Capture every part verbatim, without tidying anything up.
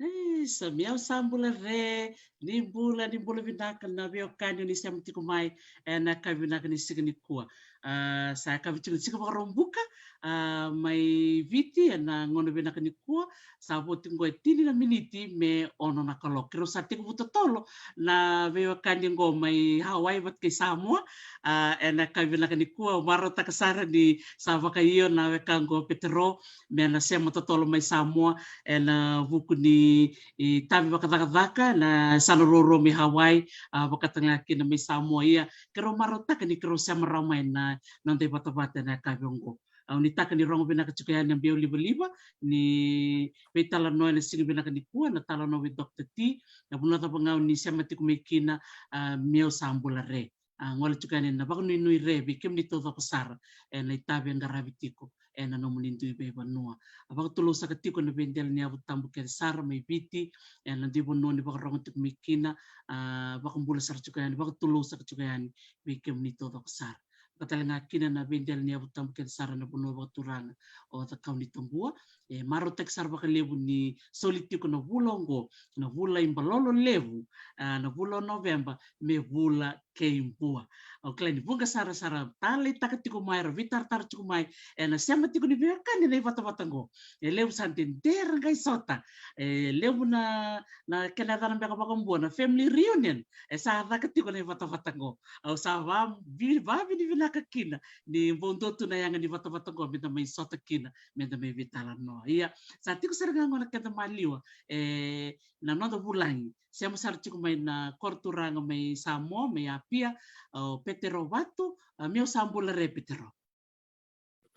Ei, sa miau sa bula re, ni bula, ni bula vinaka na veiwekani ni sema tiko mai ena yakavi vinaka ni siga nikua. A, sa yakavi tiko ni siga Vakaraubuka, a, mai Viti ena gauna vinaka nikua, sa vo tiko qo e tini na miniti me ono na kaloko. Keirau sa tekivu totolo na veiwekani qo mai Hawaii vata kei Samoa, a, ena yakavi vinaka nikua, au marautaka sara ni sa vakaio na weka qo Petero, me na sema totolo mai Samoa ena vuku ni itavi vakacakacaka na yasana ruarua mai Hawaii, a, vakatalega kina mai Samoa. Ia, keirau marautaka ni keirau sema rawa mai na noda ivatavata ena yakavi oqo. Au nuitaka ni rogo vinaka tiko yani na biau livaliva ni veitalanoa ena siga vinaka nikua, na talanoa vei Doctor T, na vanua cava ga o ni sema tiko mai kina, a, miau sa bula re. A, gole tiko yani na vakanuinui re vei kemuni taucoko sara ena itavi e qaravi tiko ena nomuni dui veivanua. A, vakatulou saka tiko na veidela ni yavu tabu kece sara mai Viti, ena dui vanua ni vakarogo tiko mai kina, a, vakabula sara tiko yani, vakatulou saka tiko yani vei kemuni taucoko sara. Vakatalega kina na veidela ni yavu tabu kece sara na vanua vakaturaga o Cakaunitabua. E marautaki sara vakalevu ni soli tiko na vula oqo, na vula ibalolo levu, a, na vula o Noveba, me vula kei Bua. Au kila ni vuqa sara sara taleitaka tiko mai, ra veitaratara tiko mai, ena sema tiko ni veiwekani na ivatavata qo. E levu sa dedera qai sota. E levu na, na kena yacana beka vakabua na family reunion. E sa caka tiko na ivatavata qo. Au sa va-, vi-, vavinavinaka kina ni bau dua tu na yaga ni vatavata qo, meda mai sota kina, meda mai veitalanoa. Ia, sa tiko sara ga qo na keda maliwa, e, na noda vulagi. Sema sara tiko mai na koro turaga mai Samoa, mai Apia, o Petero Vatu, a, meu sa bula re Petero.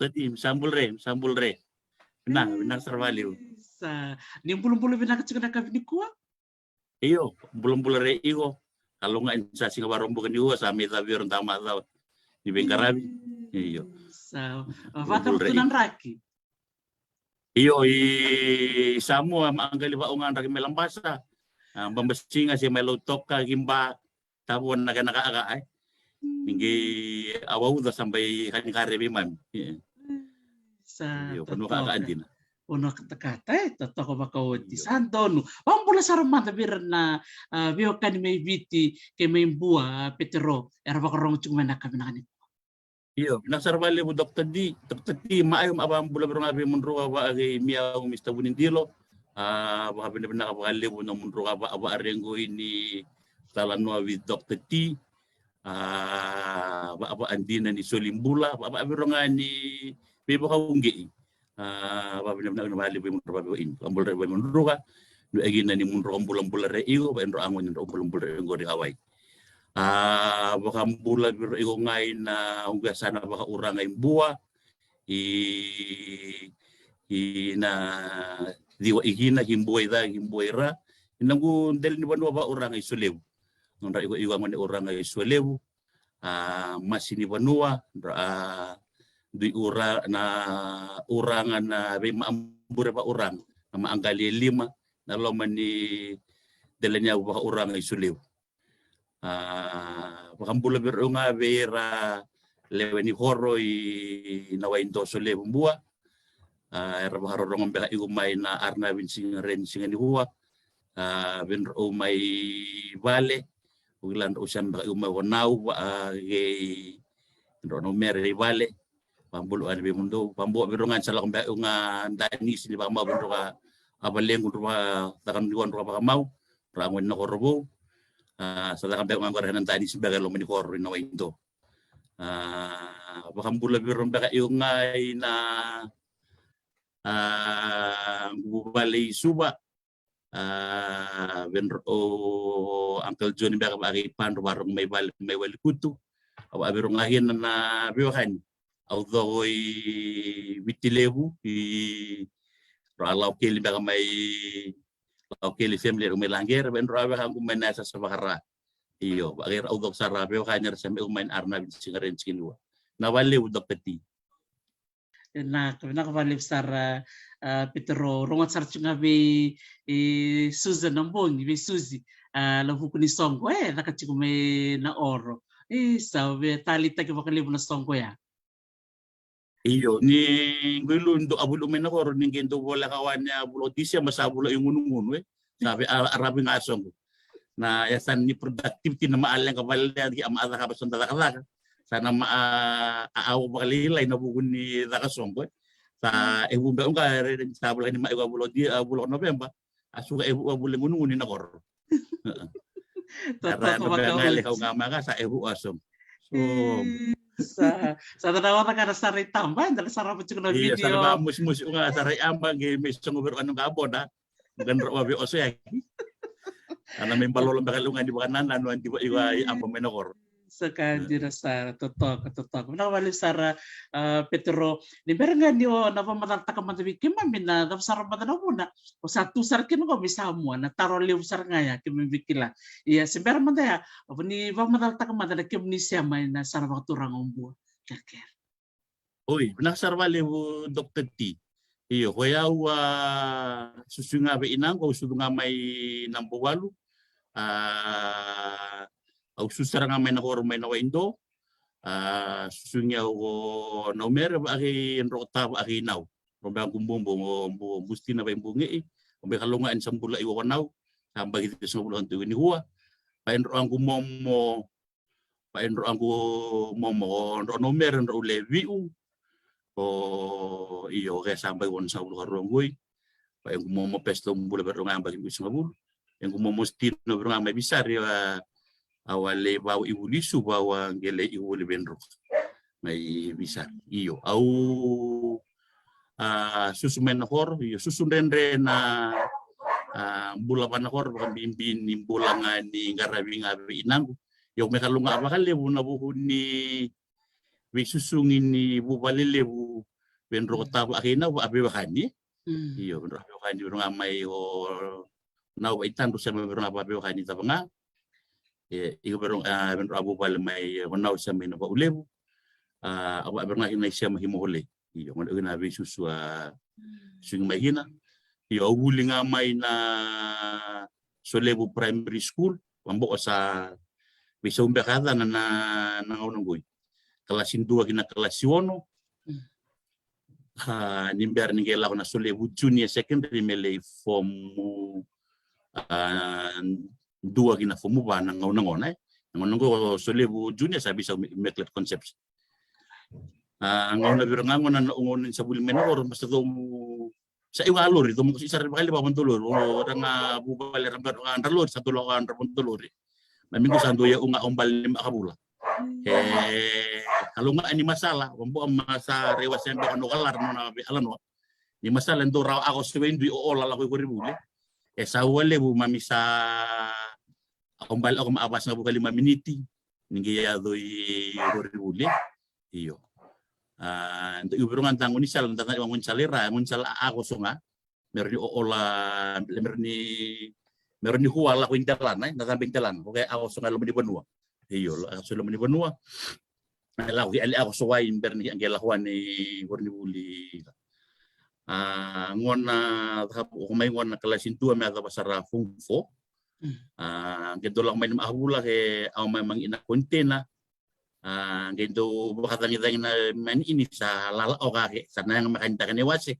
Tati, sa bula re, sa bula re. Vinaka, vinaka sara vakalevu. Sa, ni bulabula vinaka tiko na kavi nikua? Io, bulabula re iko. Kalougata ni sa siga Vakaraubuka nikua, sa mai cavi ira da macawa ni veiqaravi. Io. Sa, vata tu na draki. Io, i Samoa, ma qai va'u ga draki mai Labasa. A, Babasiga, se mai Lautoka, Kiba, tavo na kena ka'aka, e. Ni qai a vauca sa bai kani kare veimami. Sa, io, vanua ka'aka dina. Vanua katakata, e, totoka vakaoti. Io. Sa donu. Vakabula sara mada vei ira na, a, veiwekani mai Viti, kei mai Bua, a, Petero, era vakarogo tiko mai na kavi nikua. Io, vinaka sara vakalevu Doctor D, Doctor T, ma ai, ma vakabula vei ira ga vei mudru ka vaka kei Miau, Mister Vunidilo. A, vakavinavinaka vakalevu na mudru ka vaka, vaka reqo i ni talanoa vei Doctor T. A, vaka, vaka dina ni soli bula, vaka, vaka vei ira ga ni veivakauqei. A, vakavinavinaka vakalevu vei mudru ka vei ini. Vakabula vei mudru ka, nu e kina ni mudru ka bulabula re iko, vaka e dro ago ni dro bulabula re iko ri Hawaii. A, vakabula vei ira iko ga i na uqasana vakauraga i Bua, i, i na ciwa i kina ki Bua i ca, ki Bua i ra, i na qu dela ni vanua vakauraga i Solevu. Nodra iko, iko a gone uraga i Solevu, a, masi ni vanua, dra, a, dui ura, na uraga na veima'a bure vakauraga, na ma'a qali e lima, na loma ni dela ni yavu vakauraga i Solevu. A, vakabula vei ira ga vei ira lewe ni koro i na Waido Solevu Bua. A, era vakarorogo beka iko mai na arnavi ni siga re ni siga nikua. A, vei drau mai vale, o kila drau sema beka iko mai vanua, a, kei drau na mere i vale. Vakabula ani vei mudou, vakabula vei ira ga ni sa lako beka iko ga danisi ni vakamau vei drau ka a valequ drau vakacaka ni kua drau ka vakamau, drau a gone na koro vou. A, sa caka beka ga qori na danisi beka e loma ni koro i na Waido. A, vakabula vei ira beka iko ga i na, a, vuvale i Suva. A, vei drau o Uncle John beka vaka kei Padro vakarogo mai vale mai Walikutu. A, vaka vei ira ga kina na veiwekani. Au coko i Viti Levu, i ra a Laukeli beka mai Laukeli family era mai Laqere, vei drau a veka qu mai na yasayasa vakara. Io, vaka ira au coko sara veiwekani era sa mai qu mai na arnavi ni siga re ni siga nikua. Na vakalevu Doctor T. Vinaka, vinaka vakalevu sara, a, Petero, rogoca sara tiko ga vei, e, Susan na bogi, vei Susi, a, na vuku ni soqo, e, caka tiko mai na oro. E, sa via taleitaki vakalevu na soqo ya. Io, ni qu ilu dou a vuli mai na koro, ni qai dou voleka wani a vula o Tiseba sa vula i gunugunu, e. Sa vei a, aravi ga soqo. Na yasana ni productivity na ma'a leqa vale, a ma'a cakava so da cakacaka. Sa na ma'a, a, a, vakalailai na vuku ni caka soqo, e. Sa e vu beka ga, e, sa vula ni ma'a iko a vula o Ti-, a vula o Noveba. A suka e vu a vula i gunugunu i na koro. Era totoka na beka ga vakaoti. Leqa ga maka sa e vu a soqo. So, sa, sa da na oca ga na sara i taba, e, da na sarava tiko na video. Io, sa na vakamusimusi ga sara i aba, qai mai sogo vei ira ga boda. Qai dra vei oso yaki. Ana mai balolo beka leqa ni vakanananu a diva i aba mai na koro. Sa ka dina sara, totoka, totoka. Vinaka vakalevu sara, a, Petero. Ni bera ga ni o na vakamacalataka mada vei keimami na cava sara mada na vuna o sa tu sara kina qo mai Samoa, na taro levu sara ga ya keimami via kila. Ia, se bera mada ya, o ni vakamacalataka mada na kemuni sema ina sara vakaturaga o Bua. Kerekere. Oi, vinaka sara vakalevu Doctor T. Io, ko i au a susu ga vei inaqu, au susu ga mai Nabuvalu. A, au susu sara ga mai na koro mai na Waido. A, susu gi au ko Naumere, vaka kei Drokota, vaka kei Nau. Robe aku bubu, o bu, Bustina vei Buge'i. O be kalougata ni sa bula i Wanau. Sa baki tiko sa bula tu nikua. Vaka i dro aku momo Va'e dro agu momo, dro no mere dro le vi'u. O, io, ke sa bai ono sa vulu ka rua goi. Va'e gu momo pes to bula vero ga baki vi'u sa vulu. E gu momo stino vero ga mai Visari, a, a wa le va'u i vuli su, va'u a gele i vuli vendro. Mai Visari. Io, au, a, susu mai na koro, io, susu dredre na, a, bula va na koro, vakabibi ni bula ga ni qaravi ga vei inagu. Io, me ka luga vakalevu na vuku ni veisusugi ni vuvale levu, vendro tava a kei na va a veiwekani. Mm. Io, vendro a veiwekani, vendro ga mai o nau vaitadru sema vendro ga va a veiwekani tava ga. E, io, vendro, a, vendro a vuvale mai o nau sema i na va'u levu. A, a va vendro ga i na i sema hi mo hole. Io, gona ina veisusu a sugi mai kina. Io, au vuli ga mai na Solevu Primary School, va'e bo sa veisau beka cana na, na gauna goi. Kalasi dua ki na kalasi ono. Mm. A, ni bera ni qai lako na Solevu Junior Secondary me lai fomu, a, dua ki na fomu va na gauna gona, e. Na gauna gona o Solevu Junior sa veisau Immaculate Conception. A, gauna viro ga gona na gauna ni sa vuli mai na koro, ma sa dou sa iwa lori, dou mo sa ra vakali va vandolori, o ra ga vuvale ra bera ga dra lori, sa dou lako ga dra vandolori. Ma mi qo sa dou ia unga au bale ma ka vula. E, ka luga ni masala, va'e bo ma sa rewa sembe ka no kalara no na ve ala no. Ni masala dou rawa ako se vei dui o ola lako i kori vuli. E sa ua levu ma mi sa au bale ako ma a vasa ga vukali ma miniti. Ni qai yaco i kori vuli. Io. A, dou i viro ga da goni sala, da goni sala i ra, goni sala a ako so ga. Mero ni o ola, mero ni, mero ni hua lako i delana, e, na cabe i delana. Oke, a ako so ga loma ni vanua. Io, a ako so loma ni vanua. E lako ki, a lako so wai, mero ni, a qai lako wani, kori ni vuli. A, gona, o mai gona kalasi dua me a cava sara form four. Mm. A, qai dou lako mai ni ma a vula ke, au mai magi na container. A, qai dou vakacagicagi na mani ini sa lala oka ke, sa na yaga mai ka ni taka ni wase.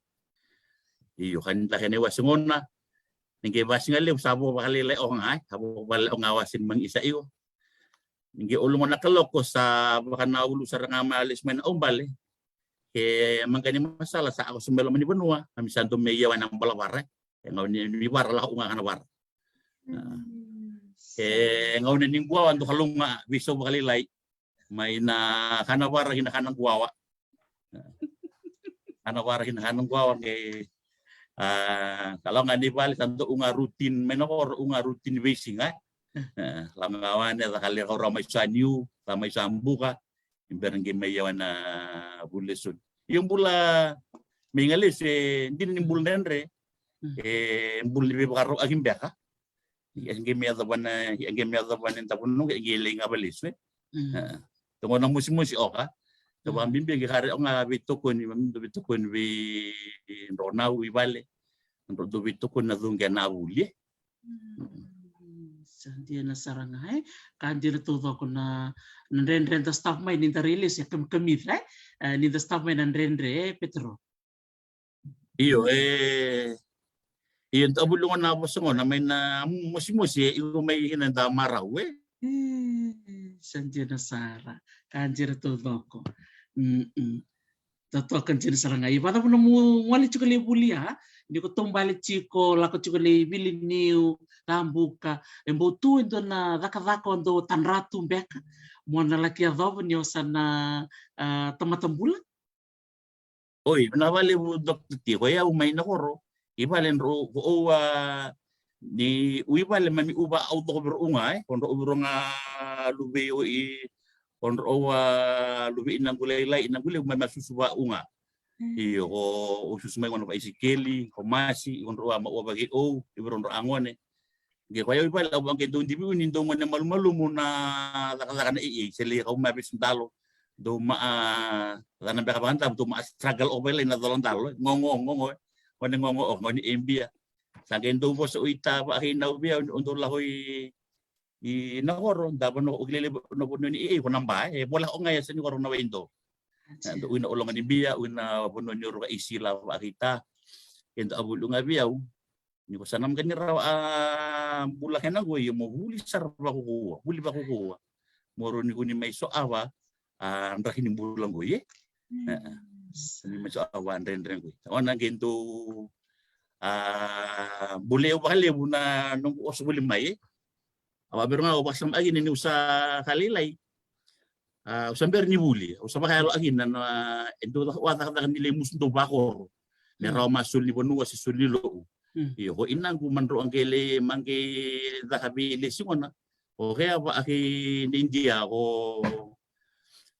Io, ka ni taka ni wase gona. Ni qai vasiga levu sa vo vakalailai oka ga, e, sa vo vakalailai oka ga wase ni magi sa io. Ni qai olu gona kaloko sa vakana ulu sara ga ma lesu mai na au bale. Ke maqa ni masala sa ako so mai loma ni vanua, a mi sa dou me ia wai na balavara. E gauna ni vara lako unga kana vara. A. Mm. E gauna ni guawa dou ka luga veisau vakalailai. Mai na kana vara ki na kana guawa. Kana vara ki na kana guawa ke, a, ka lako ga ni vale sa dou unga routine mai na koro, unga routine veisiga. A, lako ga wane, sa ka le kau rawa mai sa niu, sa mai sa buka. I bera qai mai yawa na vuli lesoni. Io bula mai ga lesu, e dina ni bula dredre. Mm. E bula ni veivakarauaki beka. Ia qai me yacova na, ia qai me yacova na davu noqu, ia qai lai ga valesu, e. Mm. A. Toqo na mosimosi oka. Toqo, mm, vakabibi qai kare oga veitokoni, vakabibi veitokoni vei dro nau i vale. Dro dou veitokoni na cuqe na vuli, e. Mm. Sa dina sara ga, e. Ka dina taucoko na, na dredre da stop mai ni da release, e kamikamica, e. E, ni da stop mai na dredre, e, Petero. Io, e, io, da vuli gona vosa gona, mai na mosimosi, e, iko mai ina da marau, e. E, sa dina sara, ka dina taucoko. Mm-mm. Totoka dina sara ga. I vacava nomu gole tiko lai vuli, a? Ni ko taubale tiko, lako tiko lai vili niu, tabuka. E bau tu e dua na cakacaka o dau tadra tu beka. Mo na laki yacova ni o sa na, a, tamata bula. Oi, vinaka vakalevu Doctor T, ko i au mai na koro. I vale dro, ko au a, ni u i vale ma mi u va au toko viro u ga, e. Ko dro u viro ga luvei o i, ko dro u a luvei i na qu lailai, i na qu levu ma mi a susu va u ga. Mm. Io, ko u susu mai gona va i sikeli, ko masi, ko dro u a ma u a vaki ou, i viro dro a gone. Qe ko i au i vale, au vaqe dou divi u ni dou gone malumalumu na cakacaka na i, i, se lei kau ma vesu dalo. Dou ma a, cana beka vakadavu, dou ma a struggle o vailai na colo dalo, e. Gogo, gogo, e. Gone gogo, o, gone e bia. Sa qe dou vosa u i ta, vaka i na u via, o dou lako i, i na koro, da vanua, o kilele na vanua ni i, i, ko na ba, e. Vola o ga i a sa ni koro na wai dou. Sa dou u i na ologa ni bia, u i na vanua ni ruka i sila, vaka i ta. E dou a vuli u ga via u. Ni ko sa na maka ni rawa a bula kena ko io mo vuli sara vakukua, vuli vakukua. mo rawa ni kua ni mai soava a draki ni bula qo, e? Kua ni mai soava a dredre qo. Ona qai dau a bolei au vakalevu na noqu oso voli mai, e? Au a vei ira ga au vakasama kina niu sa ka lailai. A, au sa bera ni vuli, au sa vakayalo kina na e dau vakacakacaka ni lai musu dau vakoro me rawa ma soli ni vanua se soli ni lo'u. Io, ko inaqu ma drau a qai lai, ma qai caka vei lai sigona. O kea vaka kei na Idia, ko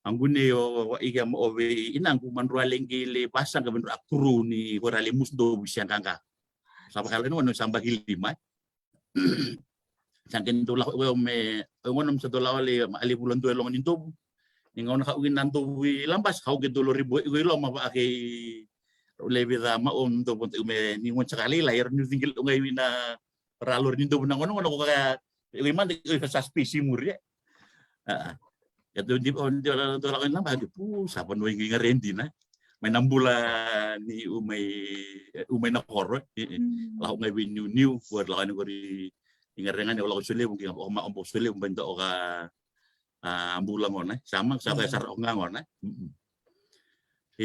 a gune o ike ma o vei inaqu ma drau a lai qai lai vasaqa me drau a kuru ni ko ra lai musu dau visia qaqa. Sa vakayalo ni gona sa baki lima. Sa qai dau lako iko me, o gona me sa dau lako lai ma a lai vula dua e loga ni dovu. Ni gauna kau kina dovu i Labasa, kau qai dau lori boi iko i loma vaka kei rau lai vica ma o dovu iko me ni gona sa ka lailai, era ni ciqi lau gai wina ra lori ni dovu na gona gona ko kaya iko i mada iko sa spesi muri, e. A. Ia dau di, o, dau lako i Labasa, dau pu, sa vanua i gare dina. Mai na bula ni u mai, u mai na koro, e, e. Lako gai vei niuniu, ko lako ni kori i gare ga ni o lako Solevu, ki ga o ma o bo Solevu, bai dau ka a bula gona, e. Sa ma, sa ka sara o ga gona, e.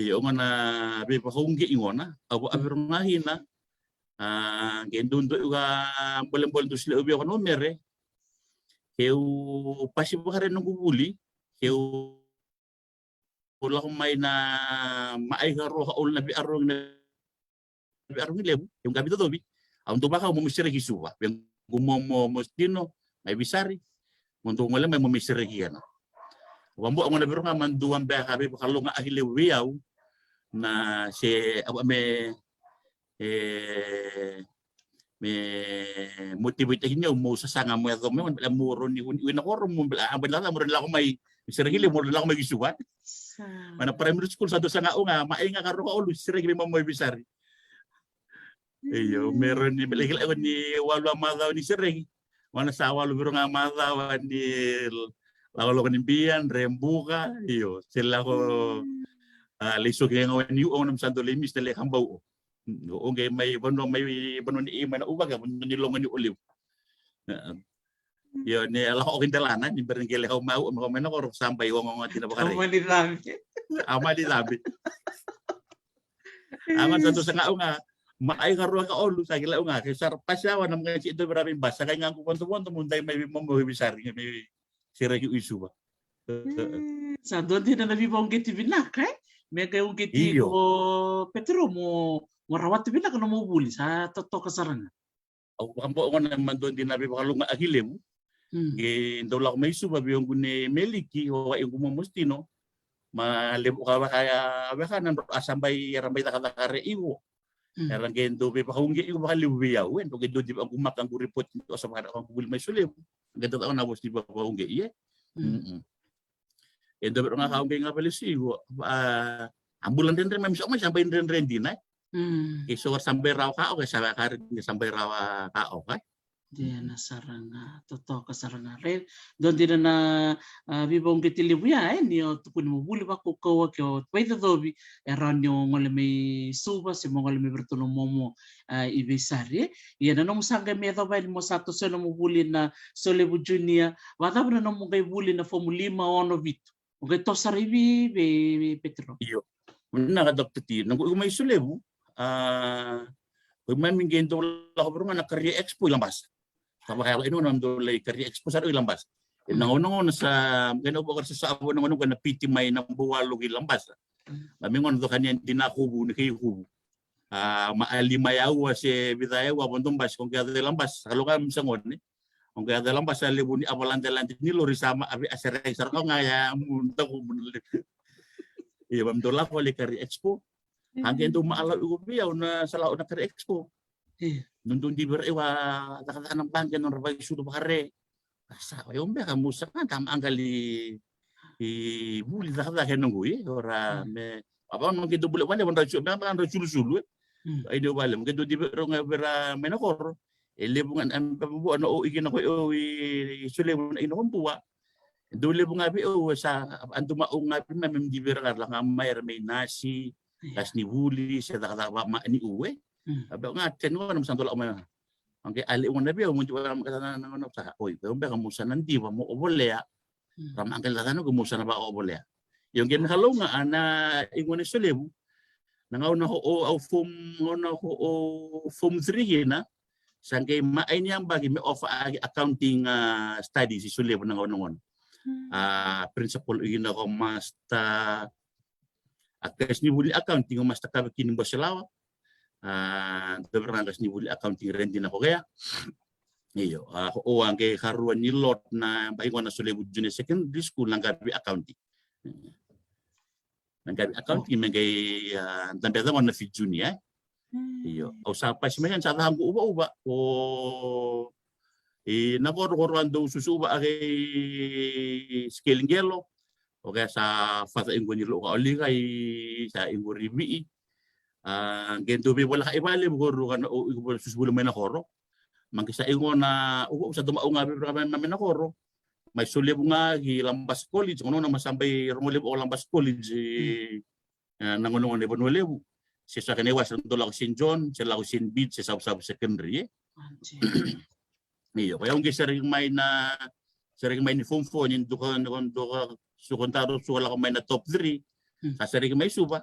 Io, gona veivakauqei gona, au a vei ira ga kina, a, qai dau dau ka bolebole dau sila u vei au ka no mere, keu pasi vakare noqu vuli, keu lako mai na maai ka rua ka olu na veiarogi, na veiarogi levu, keu qavi cocovi. Au dau vaka au mo mai sereki Suva, vei qu momo Mositino mai Visari, mo dau gole mai mo mai sereki kena. Au a bau gona vei ira ga ma dua beka veivakalougaaki levu vei au, na se au a me e, me motivate-taki niu mo sasaga mo yaco mai, mo rawa ni kua ni ui na koro, mo bela, a, bela, mo rawa ni lako mai, sereki levu, mo rawa ni lako mai ki Suva. Mai na primary school sa dau saga au ga, maai ga ka rua ka olu, sereki mai mo mai Visari. Io, me rawa ni, me lai kila iko ni walu a macawa ni sereki. Gona sa walu vei ira ga macawa ni lako loko ni bia, dre buka, io, se lako, a, lai soki ga ni u, o gona me sa dau lai misi na lai kabau o. O qai mai vanua, mai vanua ni, mai na uvaka, vanua ni logo ni olive. Io, ni lako o ki delana, ni bera ni qai lai kau mai, o mai na koro sa bai ogogo tina vakare. A mani cabe. A mani cabe. A mani sa dau saga au ga, maai ka rua ka olu, sa kila au ga, ke sa pasi awa na maka si edo vei ra vei basa, kai ga qu vodovodo, mo dai mai vei momo vei Visari, mai sereki u i Suva. Sa dua dina na veivauqeti vinaka, e? Me qai uqeti ko Petero mo, mo rawata vinaka na nomu vuli, sa totoka sara ga. Au vakabau gona ma dua dina veivakalougaaki levu. Qai dau lako mai Suva vei oqu ne Meliki, o wai oqu mo Mositino. Ma levu ka vaka ya, vaka na dro a sa bai, era bai cakacaka re iko. Era qai dau veivakauqeti iko vakalevu vei au, e, dau qai dau di vaqu maka qu ripoti, o sa vaka qu vuli mai Solevu. Qai dau caka na vosi veivakauqeti, e. E dau vei ira ga ka au qai ga vale si iko, a, a bula dredre mai, mi sa mai sa bai dredre dina, e. Ke so sa bai rawa ka oka, sa vaka re, sa bai rawa ka oka, e. Dina sara ga, totoka sara ga. Re, dua dina na, a, veivauqeti levu ya, e, ni o tukuni mo vuli vakaukauwa ke o vaicocovi, e rawa ni o gole mai Suva, se mo gole mai vei iratou na momo, a, i Visari, e. Ia na nomu sa qai mai yacova yani mo sa toso na nomu vuli na Solevu Junior, vakacava na nomu qai vuli na fomu lima, ono, vitu? O qai toso sara i vei, vei, vei Petero? Io. Vinaka Doctor T, na qu iko mai Solevu, a, ko i mami qai dau lako vei ira ga na Career Expo i Labasa. Sa vakayalo ina gona dau lai Career Expo sara i Labasa. E na gauna gona sa, qai na uvakara sa savo na gona qo na piti mai na Baualo ki Labasa. Mami gona dau kania dina kuvu, ni kei kuvu. A, ma a lima e aua se vica e aua vodo basi ko qai yaco i Labasa, sa kaloka mi sa gone. O qai yaco i Labasa levu ni a valadelade ni lori sa ma a vei a sereki sara ka ga ya mu daku mu na levu. Ia, ma mi dau lako lai Career Expo. A qai dau ma a lau iko vei au na sa lako na Career Expo. Dau dau divi ira iwa cakacaka na baqe nodra vaisulu vakare. A sa, o yau beka mo sa ga da ma qali i vuli cakacaka e noqu, e, ora me, a vaka no qai dau bule vale, vandrau sulu, me vandrau sulusulu, e. Ai dau vale, mo qai dau divi ira ga vei ira mai na koro. E levu ga na, me vua na o iki na ko i, i Solevu na i na ko bua. E dau levu ga vei au, e sa, a dau ma au ga vei me, me divi ira ga, la ga mai ira mai nasi, kasi ni vuli, se cakacaka va ma ni u, e. A beka ga teni gona mo sa dau lako mai. Oqai a levu gona vei au, mo divi ira ga, mo sa, oi, o beka mo sa na diva, mo o volea. Ra maqali cakacaka na ko musa na vakaovolea. Io qe me kalou ga a na iqo na solevu. Na gauna ko o au form, gauna ko o form three kina, sa qe ma ai ni yabaki me offer aki accounting, ah, studies i solevu na gauna gona. A principal ina ko master, a kasinivuli accounting o master Kavekini Boselawa. A dovera ga kasinivuli accounting redi na kokea. Io, a ko o a qe karua ni lot na bai gona solevu junior secondary school na qavi accounting. Na qavi accounting me qai, ah, dabe cagona na fi junior, eh. Io, au sa pasi mai sa caqu uva uva o i na koro koro a dou susu uva a kei skeli qelo. O kea sa fata iqo ni lou ka oliga i sa iqo rivi'i. A qe dou veivolaka i vale vukoro ka na o iqo susu vuli mai na koro. Ma qe sa iqo na uva uva sa doma au ga veivolaka mai na koro. Mai solevu ga ki Labasa College, gona ma sa bai rogo levu o Labasa College. Na gonegone vanua levu. Se sa kena iwase dou lako Saint John, se lako Saint Bede's, se Savusavu Secondary, e. Io, ko yau qe sereki mai na, sereki mai ni form four ni duka, duka, duka, suka daru, suka lako mai na top three. Sa sereki mai Suva.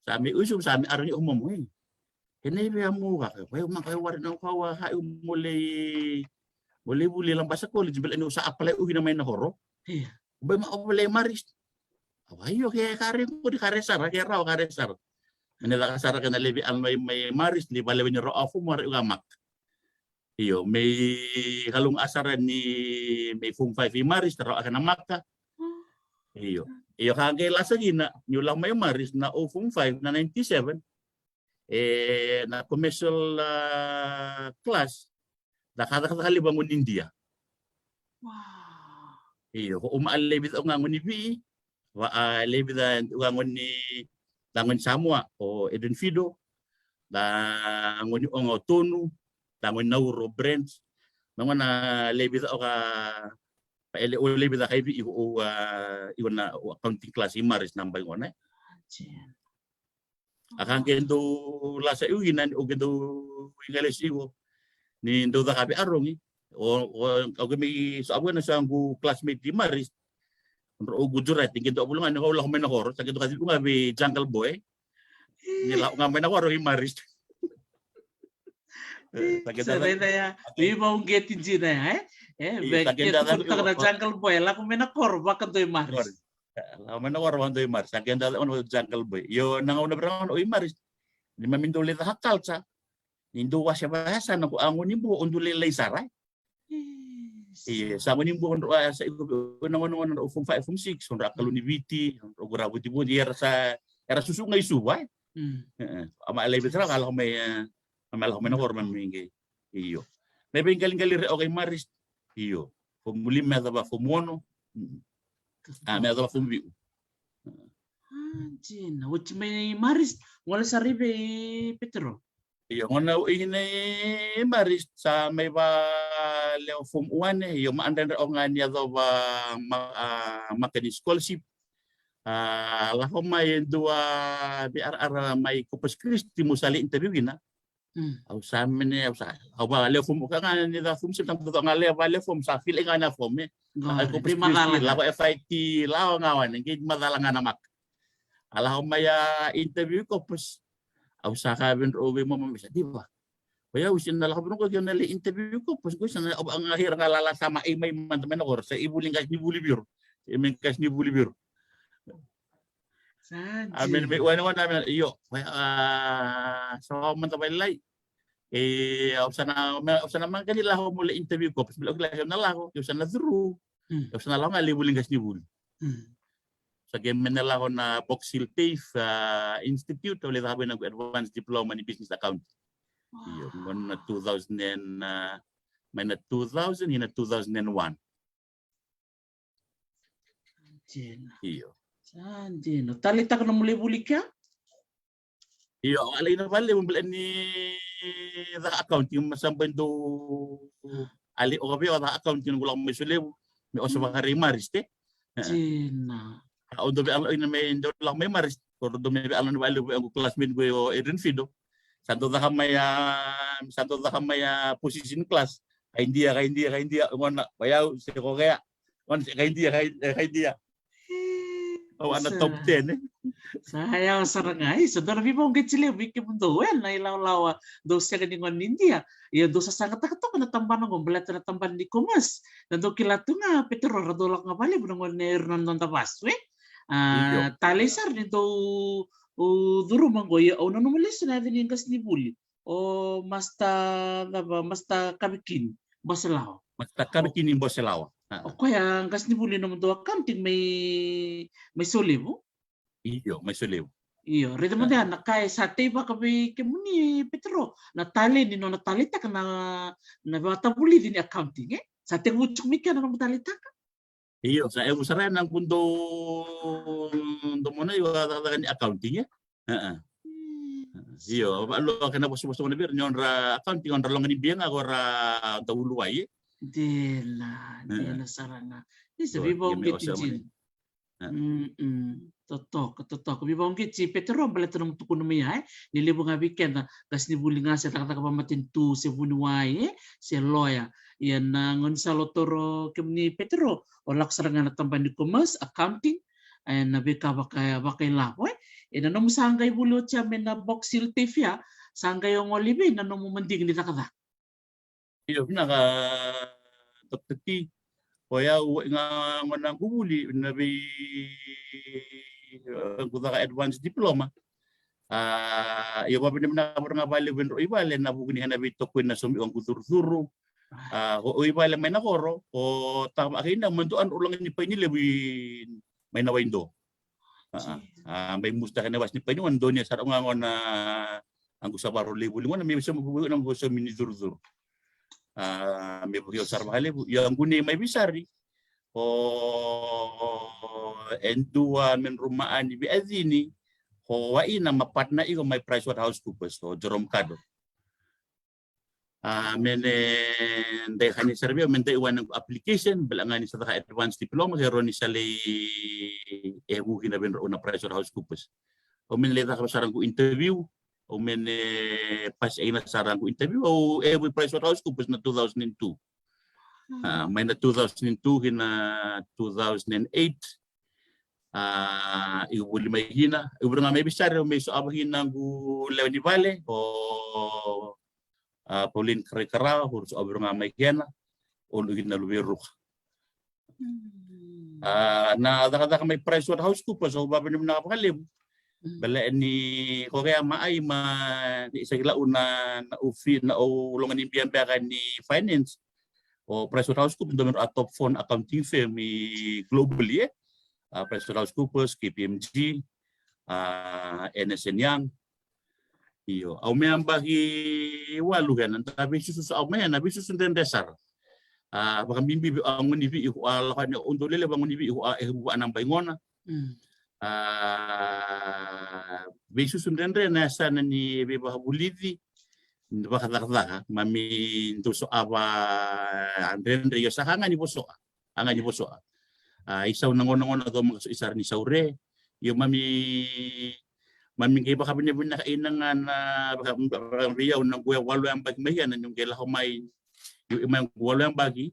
Sa me usu, sa me arani o momo, e. Kena ive a mo ka, ko yau maka wari na kawa ka u mo lei, mo lei vuli Labasa College, bela ni u sa apply u kina mai na koro. Bai ma o lei Marist. Awa io ke kare ko di kare sara, ke rawa kare sara. Mene laka sara kena levi al mai, mai Marist, li vale veni ro afu mo re uga mak. Io, mei kalung asara ni mei form five i Marist, rawa kena maka. Io, io ka qe lasa kina, ni u lako mai Marist na o form five na ninety-seven. E na commercial, ah, class, da kacakacaka levu a goni India. Io, ko uma a levi ca o ga goni Vii, va a levi ca o ga goni, da goni Samoa, o Edwin Fido, da goni o ga o Tonu, da goni Nauro Brands, na gona levi ca o ga, ele o levi ca kai Vii, o, ah, iko na o accounting class i Marist na bai gona, e. A ka qe dou lasa iu ina, o qe dou igalesi iu. Ni dou caka vei arogi. O, o, o qe mei so avu ena so agu classmate i Marist. Dro o Gujarati, qe dou avu langa ni o lako mai na koro, sa qe dou kaci unga vei Jungle Boy. Ni lako ga mai na koro i Marist. Sa qe dou kaci unga vei Marist. Lako mai na koro, vaka dou i Marist. Sa qe dau caka na Jungle Boy. Io, na gauna vira gauna o i Marist. Ni mami dou lei caka culture. Ni dou wase vayasana ko a goni bua o dou lei lai sara. Ia, sa goni bua o dou a sa iko na gauna gauna o form five, form six, o dou a Kalou ni Viti, o dou a Vutivoti, era sa, era susu ga i Suva, e. Ama a lei vitra ka lako mai, e, ama lako mai na koro mami qe. Io. Me veiqaliqali re o qai Marist. Io. Fomu lima me yacova fomu ono. A, me yacova fomu vi'u. A, dina. Oti mai Marist, gole sara i vei Petero? Io, gona u i nei Marist, sa mai va leo fomu wane, io ma andra o ga ni yacova ma, a, makani scholarship. A, lako mai e dua veiaraara mai Corpus Christi mo sa lei interview kina. Au sa mene, au sa, au va leo fomu ka ga ni ca fomu se tamu ga leo va leo fomu sa file ga na fomu, e. Ai Corpus Christi, lako F I T, lako ga wane, qe macala ga na maka. A lako mai a interview Corpus. Au sa ka vei dro vei mama me sa diva. Ko yau sina lako vei dro ko keu na lei interview Corpus, ko sa na au ga hira ga lala sa ma i mai mada mai na koro, sa i vuli ga ni vuli viro. I mai ga ni vuli viro. Amen. Me wane wane amen. Io. A, sa mada vailai. E, au sa na, au sa na maqali lako mo lei interview Corpus. Bila au kila au na lako, au sa na through. Au sa na lako ga lei vuli ga ni vuli. Sa qe mene lako na Box Hill TAFE, a, Institute, au lei caka vei na advanced diploma ni business account. Io, gona na two thousand and, a, mai na two thousand, ina two thousand and one. Dina. Io. Sa dina. Taleitaka nomu lai vuli kea? Io, a lai na vale, mo bale ni caka accounting, ma sa bai dou a lai o ka vei o caka accounting, noqu lako mai Solevu, me o sa vakarei Marist, e. Dina. A o dou vei alo ina me dou lako mai Marist, ko dou me vei alo ni vale, vei oqu classmate qo o Adrian Fido. Sa dou caka mai a, sa dou caka mai a position class. Ka idia, ka idia, ka idia, gona, ko yau, se ko kea. One, kai Idia, kai, e, kai Idia. Au ana top ten, e. Sa yawa sara ga. Isa, dua na veivakauqeti levu vei kemudou, e, na ilawalawa dou sega ni gone ni Idia. Ia dou sasagataka toka na tabana qo, baleta na tabana ni Commerce. Na dou kila tu ga, Petero, ra dau lako ga vakalevu na gone, ira na noda vasu, e. A, talei sara ni dou, o, curuma qo, ia au nanuma lesu na yaca ni qasenivuli. O Master, cava, Master Kavekini Boselawa. Master Kavekini Boselawa. A. O koya qasenivuli nomudou accounting mai, mai Solevu? Io, mai Solevu. Io, raica mada ya na ka e sa teivaka vei kemuni, Petero, na talei ni nona taleitaka na, na vakatavulici ni accounting, e? Sa tekivu tiko mai kea na nomu taleitaka? Io, sa yavu sara na noqu dau, dau mona, io, a cakacaka ni accounting, e? A, a. Io, a valo kena vosavosa na vei ira ni odra accounting, odra loga ni bia ga ko ra dau uluwai, e? Dina, dina sara ga. Isa, veivakauqeti dina. Mm-mm. Totoka, totoka. Veivakauqeti Petero, baleta nomu tukuna mai ya, e? Ni levu ga vei keda qasenivuli ga se cakacaka vakamatanitu, se vuniwai, e? Se loya. Ia na gaunisala o toro kemuni, Petero, o lako sara ga na tabana ni Commerce, accounting, e, na veika vaka, vakailavo, e? E, na nomu sa qai vuli oti ya mai na Box Hill TAFE ya, sa qai o gole i vei na nomu madigi ni cakacaka? Io, vinaka, Doctor T. O yau, o iga gona qu vuli na vei, e, qu caka advanced diploma. A, io, vavinavinaka vakavinaka vakalevu vei drau i vale ena vuku ni kena veitokoni na somi o qu curucuru. A, o, o i vale mai na koro, o tama kei na madua drau loga ni paini levu i mai na waido. A, a, a, mai musitaka na iwase ni paini gona, donuya sara ga gona a qu sa vakarau lai vuli gona, me somi, na qu somi ni curucuru. A, me vukei au sara vakalevu. Ia qu nei mai Visari, o, e dua me drau maani veiyacini, o waina ma partner iko mai PricewaterhouseCoopers, o Jerome Kado. A, me ne dai kani sara vei au, me dai wani qu application, bale ga ni sa caka advanced diploma, ke roni sa lai e vuki na vei drau na PricewaterhouseCoopers. Au me ne lai caka sara qu interview, au me ne pass ina sara qu interview, au e vu i PricewaterhouseCoopers na two thousand and two. A, mai na two thousand and two ki na two thousand and eight. A, i vuli mai kina, i vuli ga mai Visari, au me so ava kina qu lewe ni vale, o, a, Pauline Karaikara, o so ava ga mai kena, o lu kina luve ruka. Mm. A, na cakacaka mai PricewaterhouseCoopers, au vavinavinaka vakalevu. Mm. Bale ni ko kea ma ai ma ni sa kila u na, na ufi, na u loga ni bia beka ni finance. O PricewaterhouseCoopers, dua me drau a top four na accounting firm i globally, e. A, PricewaterhouseCoopers, K P M G, a, Ernst and Young. Io, au me yabaki walu kena, da veisusu sa au me na veisusu dredre sara. A, vakabibi vei au a gone ni vei iko, a, lako ni au dau lele vei au a gone ni vei iko, a, e vu vua na bai gona. Mm. A, veisusu dredre na yasana ni veivakavulici, ni vakacakacaka, mami dau so ava dredre, io sa ka ga ni vosoka. A ga ni vosoka. A, i sau na gona gona cau maka so i sara ni saure. Io mami, mami qai vakavinavinaka ina ga na vaka, vaka vei au na qu e walu yabaki mai kena niu qai lako mai. Io i mai qu walu yabaki.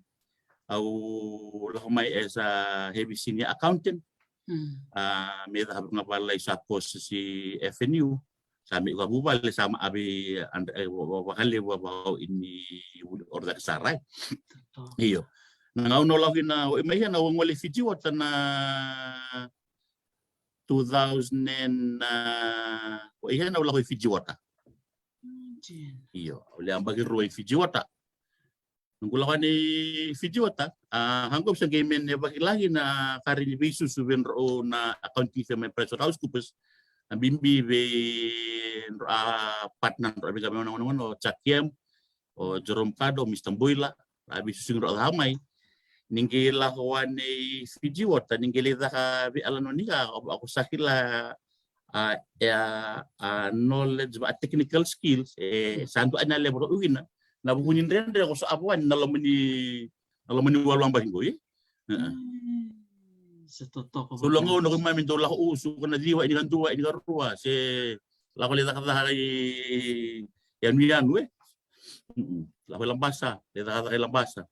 Au lako mai as a heavy senior accountant. Mm. A, me caka vaka ga valai sa course si F N U. Sa me iko a vuvale sa ma ave andre, e, va, va, vakalevu a vau ini vuli ora cake sara, e. Io. Na gauna au lako kina o i mai kena au gole i Fiji Water na two thousand and, a, o i kena au lako i Fiji Water. Io, au le yabaki rua i Fiji Water. Noqu lako yani Fiji Water, a, haqu sa qai me ne vakilagi na kari ni veisusu vei drau na accounting firm mai PricewaterhouseCoopers. Na bibi vei drau a partner drau a vei ga me gona gona o Jack Yam, o Jerome Kado, o Mister Boila, a veisusu drau a mai. Ni qai lako yani Fiji Water, ni qai lai caka vei ala noni ka, o, o sa kila a, e a, a knowledge va technical skills, e, sa dua na level o kina. Na vuku ni dredre ko so ava wani na loma ni, na loma ni walu yabaki qo, e? Sa totoka. So lako na ko mami dau lako usu, ko na ciwa, ini ka dua, ini ka rua, se lako le cakacaka i, yanu yanu, e? Lako i Labasa, le cakacaka i Labasa.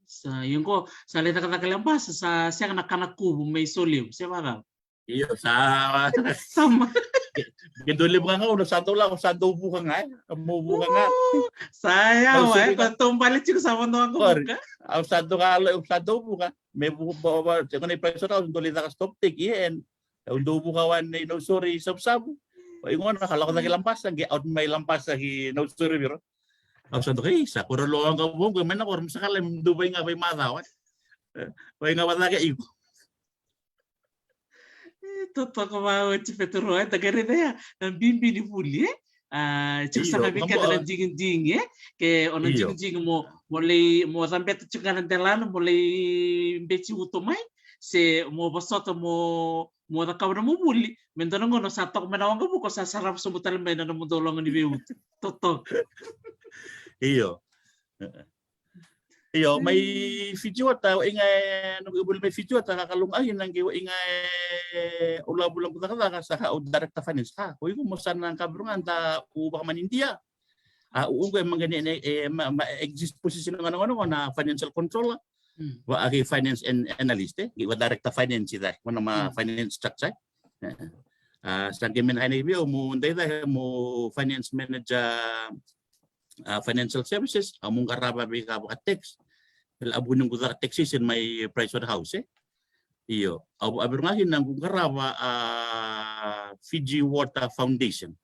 Sa, io qo, sa lai cakacaka Labasa, sa sega na kana kuvu mai Solevu, se vacava? Io, sa. Sama. Ke dou levu ga gauna sa dou lako, sa dou vuka ga, e? Mo vuka ga. Sa yawa, e, ka tou bale tiko sa vodo ga vuka. Au sa dou ga, au sa dou vuka. Me vuka, ba, ba, tiko na i Pricewaterhouse, dou lai caka stock take, e, au dou vuka wa nei Nausori Savusavu. O i gona ka lako cake Labasa, qe out mai Labasa ki Nausori viro. Au sa dou, ei, sa kora lo ga vuka, mai na kora, sa kala dou vai ga vai macawa. Vai ga va cake iko. E, totoka vakaoti Petero, e, da qai raica ya na bibi ni vuli, e? A, tiko saka vei keda na digidigi, e? Ke o na digidigi mo, mo lai, mo cabeta tiko ga na delana, mo lai beci uto mai, se mo vosota mo, mo cakava na mo vuli, me dua na gauna sa toka mai na waqavuka, sa sarava sobu tale mai na nomudou loga ni veiuto. Totoka. Io. Io, mai Fiji Water, o iga e, noqu ivoli mai Fiji Water, ka kalougaki na qai o iga e, o lavulavu cakacaka, sa ka o director finance, ka, ko iko mo sa na ka vuru ga da u vakamanidia. A, u uqe ma qai ne, e, ma, ma exist position ga na gona, gona financial controller. Vaka kei finance and analyst, e, qai va director finance i cake, gona ma finance structure. E. A, sa qai me na kai na i vei au mo dai cake mo finance manager, a, financial services, a, mo qarava veika vaka tax. Pela a vuni qu caka taxation mai Pricewaterhouse, e. Io, a, a vuru ga kina qu qarava, a, Fiji Water Foundation.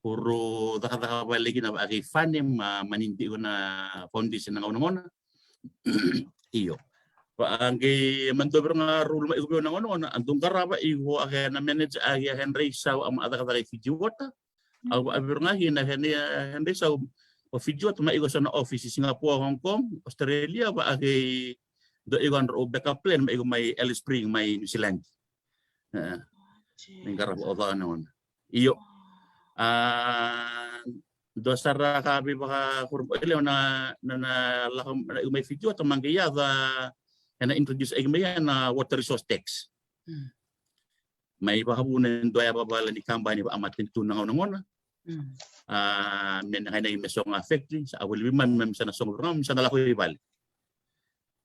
Oro cakacaka vale kina vaka kei fane ma, ma ni diko na foundation na gauna gona. Io. Vaka qai ma dou vuru ga rulu mai iko vei au na gauna gona, a dou qarava iko a kena manager a kena Henry Sau a ma a cakacaka i Fiji Water. Au a vuru ga kina kena Henry Sau o Fiji Water ma iko sa na office i Singapore, Hong Kong, Australia, vaka kei dou iko a drau backup plan ma iko mai Alice Spring mai New Zealand. E. Ni qarava o caka na gona. Io. A, dua sara ka veivakakuro, e lewa na, na, na lako, na iko mai Fiji Water ma qai yaco, e na introduce iko mai ya na water resource tax. Mai vakavuna e dua ya vavala ni kabani va a matanitu na gauna gona. A, me na kai na i me sogo a factory, sa a voli vei mami, mami sa na sogo vei mami, sa na lako i vale.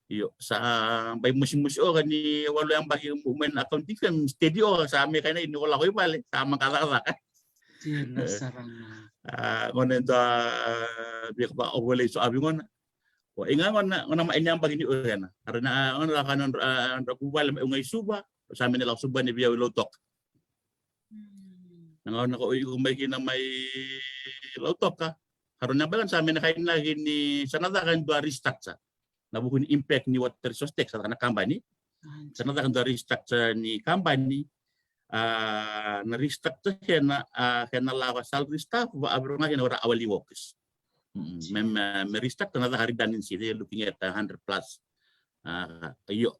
Io, sa bai musimusi oka ni walu yabaki mai na accounting firm, steady oka, sa me kai na i ni ko lako i vale, sa maka cakacaka. Io, na sara ga. A, gona e dua, via ka va o volei so a vi gona. O iga gona, gona ma ini yabaki ni o kena. Ara na, gona lako na, a, dra ku vale ma iu ga i Suva, sa me na lako Suva ni via i Lautoka. Na gauna ko iu mai kina mai Lautoka. Karo na beka sa me na kai na kini sa na caka e dua restructure. Na vuku ni impact ni water resource tax, sa caka na kabani. Sa na caka e dua restructure ni kabani. A, na restructure kena, a, kena lava salary staff, va a vuru ga kena ora hourly workers. Me, me, me restructure na caka redundancy, they looking at a hundred plus. A, io.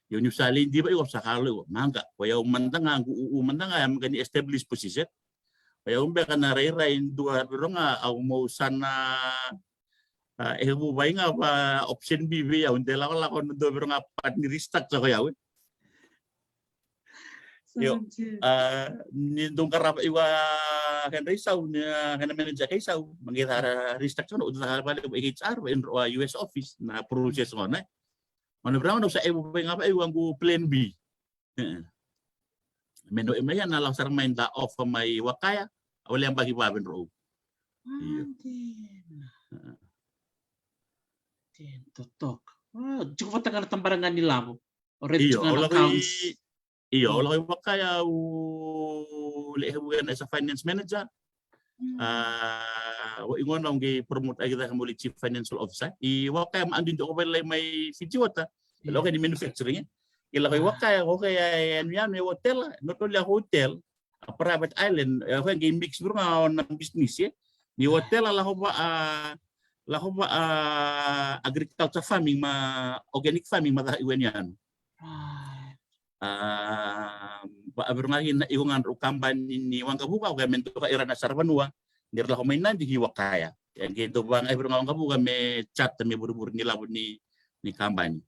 Io niu sa lai diva iko sa kalo iko. Maqa, ko iau mada ga, qu u, u mada ga, ya maqa ni establish position. Ko iau beka na rairai dua viro ga, au mau sa na, a, e vu vai ga va option B vei au, de lakolako na dua viro ga part ni restructure ko iau, e. Io, a, ni dou qarava iko a kena isau, ni, a, kena manager kei sau, maqa sa restructure, o sa vale iko H R, va indro a U S office, na process gona, e. Gona viro ga na sa e vu vai ga va iko qu plan B. E. Me no e mai ya na lako sara mai da offer mai Wakaya, au le yabaki vave drau. Io. Ten totoka. A, tiko vata ga na tabara ga ni lavo. Io, au lako i, io, au lako i Wakaya, au le hevu ena as a finance manager. A, o igona au qai promote aki cake meu lai chief financial officer. I Wakaya ma adu dua ko vailai mai Fiji Water. Lako ni manufacturing, e. I lako i Wakaya, ko ke ya, e, yanu yanu e hotel, not only a hotel, a private island, e, ko qai mix vuru ga o na business, e. Ni hotel a lako va, a, lako va, a, agriculture farming ma organic farming ma caka i wenu yanu. A, va a vuru ga kina iko ga drau kabani ni waqavuka, ko ke me doka ira na saravanua. Ni ra lako mai Nadi ki Wakaya. E qai dau va ga i vuru ga waqavuka me charter me vurevure ni lavo ni, ni kabani.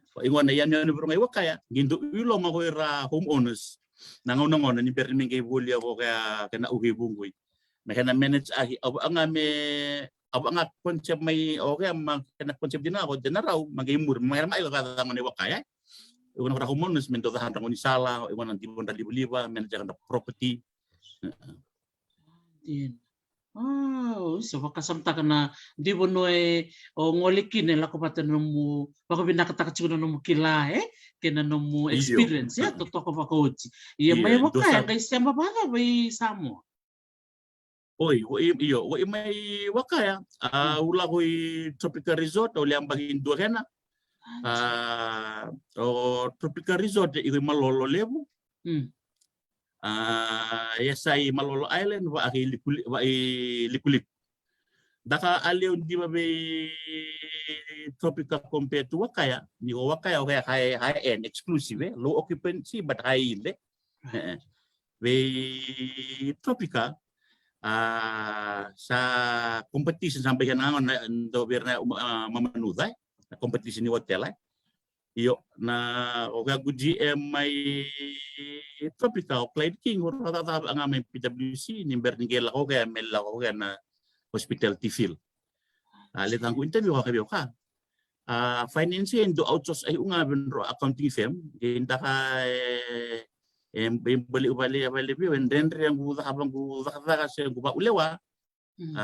Ko igona yanu yanu vuru ga i Wakaya, qai dau i loma ko ira homeowners. Na gauna gona ni bera ni me qai volia ko ke, ke na uke i vuqui. Me kena manage aki, au va ga me a vaka ga concept mai o kea ma kena concept dina ko dena rau, ma qai muri, ma qai mai ka vaka ga ni vaka ya. Iko na vaka ko manus me dau caka dra gaunisala, iko na divo dra livaliva, me na jaka dra property. Dina. Au sa vakasamataka na dui vanua e o gole kina e lako vata na nomu, vakavinakataka tiko na nomu kila, e? Kei na nomu experience, e? Totoka vakaoti. Ia mai Vakaya, qai sema vakacava i Samoa? Oi, io, io, oi mai Vakaya. A, au lako i Tropical Resort, au le yabaki dua kena. A, o Tropical Resort, iko i Malolo levu. A, ia sa i Malolo Island, va i Likuli-, va i Likuliku. Daka a levu diva vei Tropical compared to Vakaya. Ni ko Vakaya, o kea high, high end, exclusive, e? Low occupancy, but high yield, e? Vei Tropical, a, sa competition sa beka na, na, do vera na, a, mamanuca, e? Na competition ni hotel, e? Io, na, o kea ku G M mai Tropical, o Clyde King, o rau cakacaka ga mai P W C, ni bera ni qai lako kea, me lako kea na hospitality field. A, le taku interview ka vei au ka. A, finance e dau outsource ai u ga vei drau accounting firm, qai daka e, e, e bale, bale, bale vei au, e dredre qu cakava qu cakacaka se qu vaulewa. A,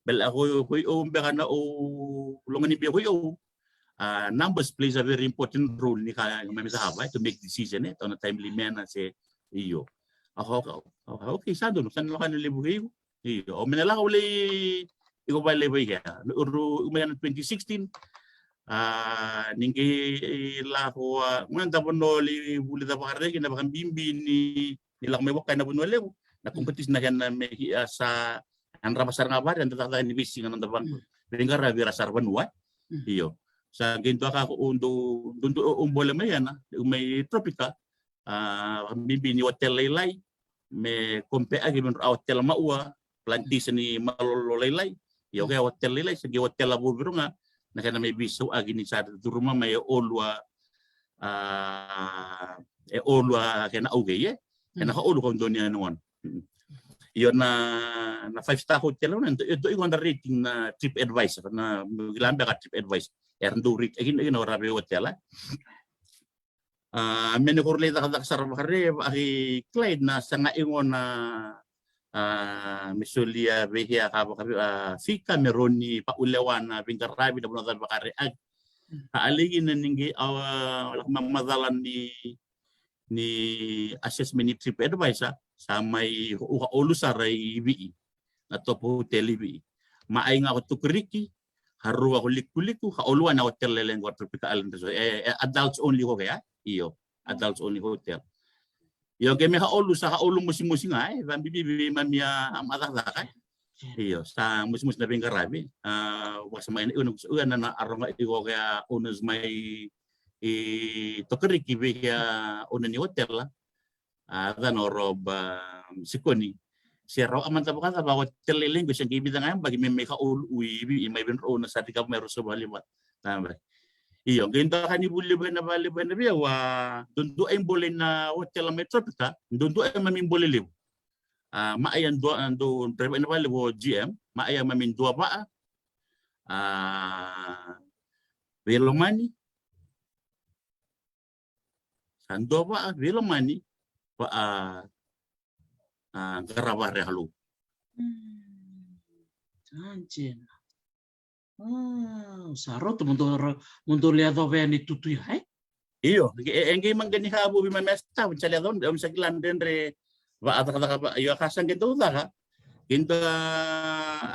bale a koi, koi au beka na au, loga ni beka koi au. A, numbers plays a very important role ni ka, mami cakava, e, to make decision, e, on a timely manner, se, io. A, okay, okay, sa donu, sa na loka na levu kei au. Io, o mena lako au lai iko vale vei kea. Uru, iko mai na twenty sixteen. A, ni qai lako, a, gona da vanua lai vulica vakarereki na vakabibi ni, ni lako mai Vakaya na vanua levu. Na competition na kena me, a, sa, a drava sara ga vare, a da cakacaka ni veisiga na da vaka, veiqaravi era sara vanua, e. Io. Sa qai dua ka ko u dau, dau, dau, u bole mai ena, u mai Tropical. A, vakabibi ni hotel lailai, me compare agi me drau a hotel maua, Plantation ni Malolo lailai. Ia o kea hotel lailai, se qai hotel a vou vei rau ga, na kena mai veisau agi ni sa curuma mai e olu a, a, e olu a kena au kei, e? Ena ka olu ka dua ni a na gona. Io na, na five star hotel na, e dua iko na rating na TripAdvisor, na, kila beka TripAdvisor. Era dau rate, e kina, e kina o ra vei hotel, e? A, me ni ko ra lai cakacaka sara vakare, a, i Clyde na saga i gona, a, me solia vei kea ka vaka, a, fika me rawa ni vaulewa na veiqaravi na vanua cava vakare. A, ka a lai kina ni qai, a, lako mai macala ni, ni assessment ni TripAdvisor, sa mai, u ka olu sara i Vii. Na top hotel i Vii. Maai ga ko Tokariki, ka rua ko Likuliku, ka olu a na hotel lailai qo Tropical Island Resort. E, e adults only ko kea, io. Adults only hotel. Io, qai me ka olu sa ka olu mosimosi ga, e, vakabibi vei mami a, a cakacaka, e. Io, sa mosimosi na veiqaravi. A, vaka sa mai na, io, na, io, na, na aroga iko kea owners mai i Tokariki vei kea owner ni hotel. A, cana o Rob, a, Sikoni. Se rau a mada vakacava, a hotel lailai qo se qai vica ga yabaki me mai ka olu i Vii, i mai vei drau na sa tiko mai Rosa Valley. Io, qai dua ka ni vuli vei na vale vei na vei au, a, dua dua e bole na hotel mai Tropical, dua dua e mami bole levu. A, maai a dua, a, dua driver na vale vo G M, maai a mami dua vaa, a, vei lomani, sa dua vaa vei lomani, vaa, a, qarava re kalou. Sa dina. A, sa roto mo dou, mo dou le yacova yani tutu ya, e? Io, e, e qai maqani ka vuvi ma mesta, sa le yacova, sa kila dredre, vaa cakacaka, vaa, io, ka sa qai dau caka. Qai dua,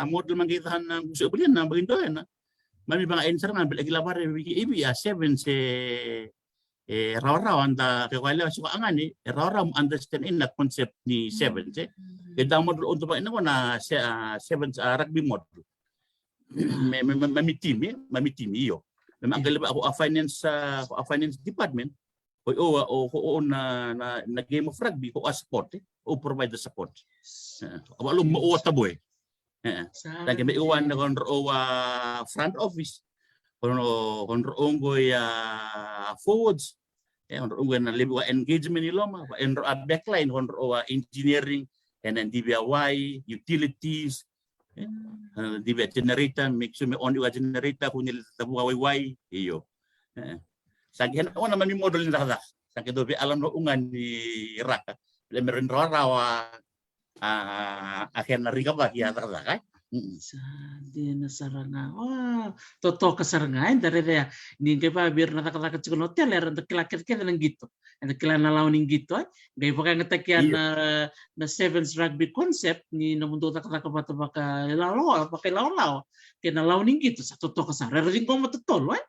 a model ma qai caka na gusu e buli na, ma qai dua ena. Mami vaka ena sara ga, bele kila vare, viki, ivi, a seven, se, e rawarawa da ke wale si ko agani, e rawarawa mo understand ina concept ni sevens, e. E da model o da vaka ina gona se, a, sevens, a, rugby model. Me, me, me, mami timi, mami timi, io. Me maqali vaka ko a finance, a, ko a finance department. Ko o, o, ko o na, na, na game of rugby, ko a support, e. O provide the support. E, o valo mo o taboe. E. Sa dake me iwan na konro o a front office. Konro, konro o qo ia forwards. E, konro o qo na levu a engagement i loma. Konro a backline, konro o a engineering, and then D V R Y, utilities, Eh, ah, divi a generator, make sure me on iko a generator, kua ni lai tavuka waiwai, io. Eh. Sa qai na, o na mami model ni cakacaka. Sa qai dau veiala na uga ni raka. Le me rawa ni rawarawa a, a kena rikavaki a cakacaka, e? Mm. Sa dina sara ga. Wa, totoka sara ga, e, da raica ya. Ni qai vaka vei ira na cakacaka tiko na hotel, era da kila kecekece na qito. Eda kila na lawa ni qito, e. Qai vakayagataki ya na, na sevens rugby concept, ni nomudou cakacaka vata vakailawalawa, vakailawalawa. Kei na lawa ni qito, sa totoka sara. Era ciqoma totolo, e?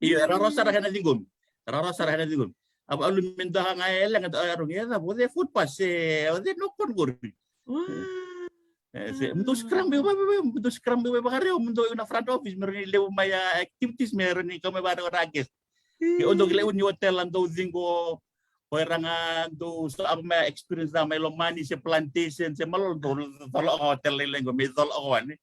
Io, e rawarawa sara kena ciqomi. Rawarawa sara kena ciqomi. A vakalulu me dua ga e leqa, e, rogo e cava, o cei food pass, e, o cei no kona qori. Wa. E, se, mo dou scrum, mo dou scrum vakarau, mo dou na front office, me rawa ni levu mai a activities, me rawa ni kau mai vakarau na guest. Ke o dou kilai ni hotel a dou ciqo, o ira ga dou so ava mai experience na mai lomani se plantation se malolo, dou cola o hotel lailai qo me cola o wane.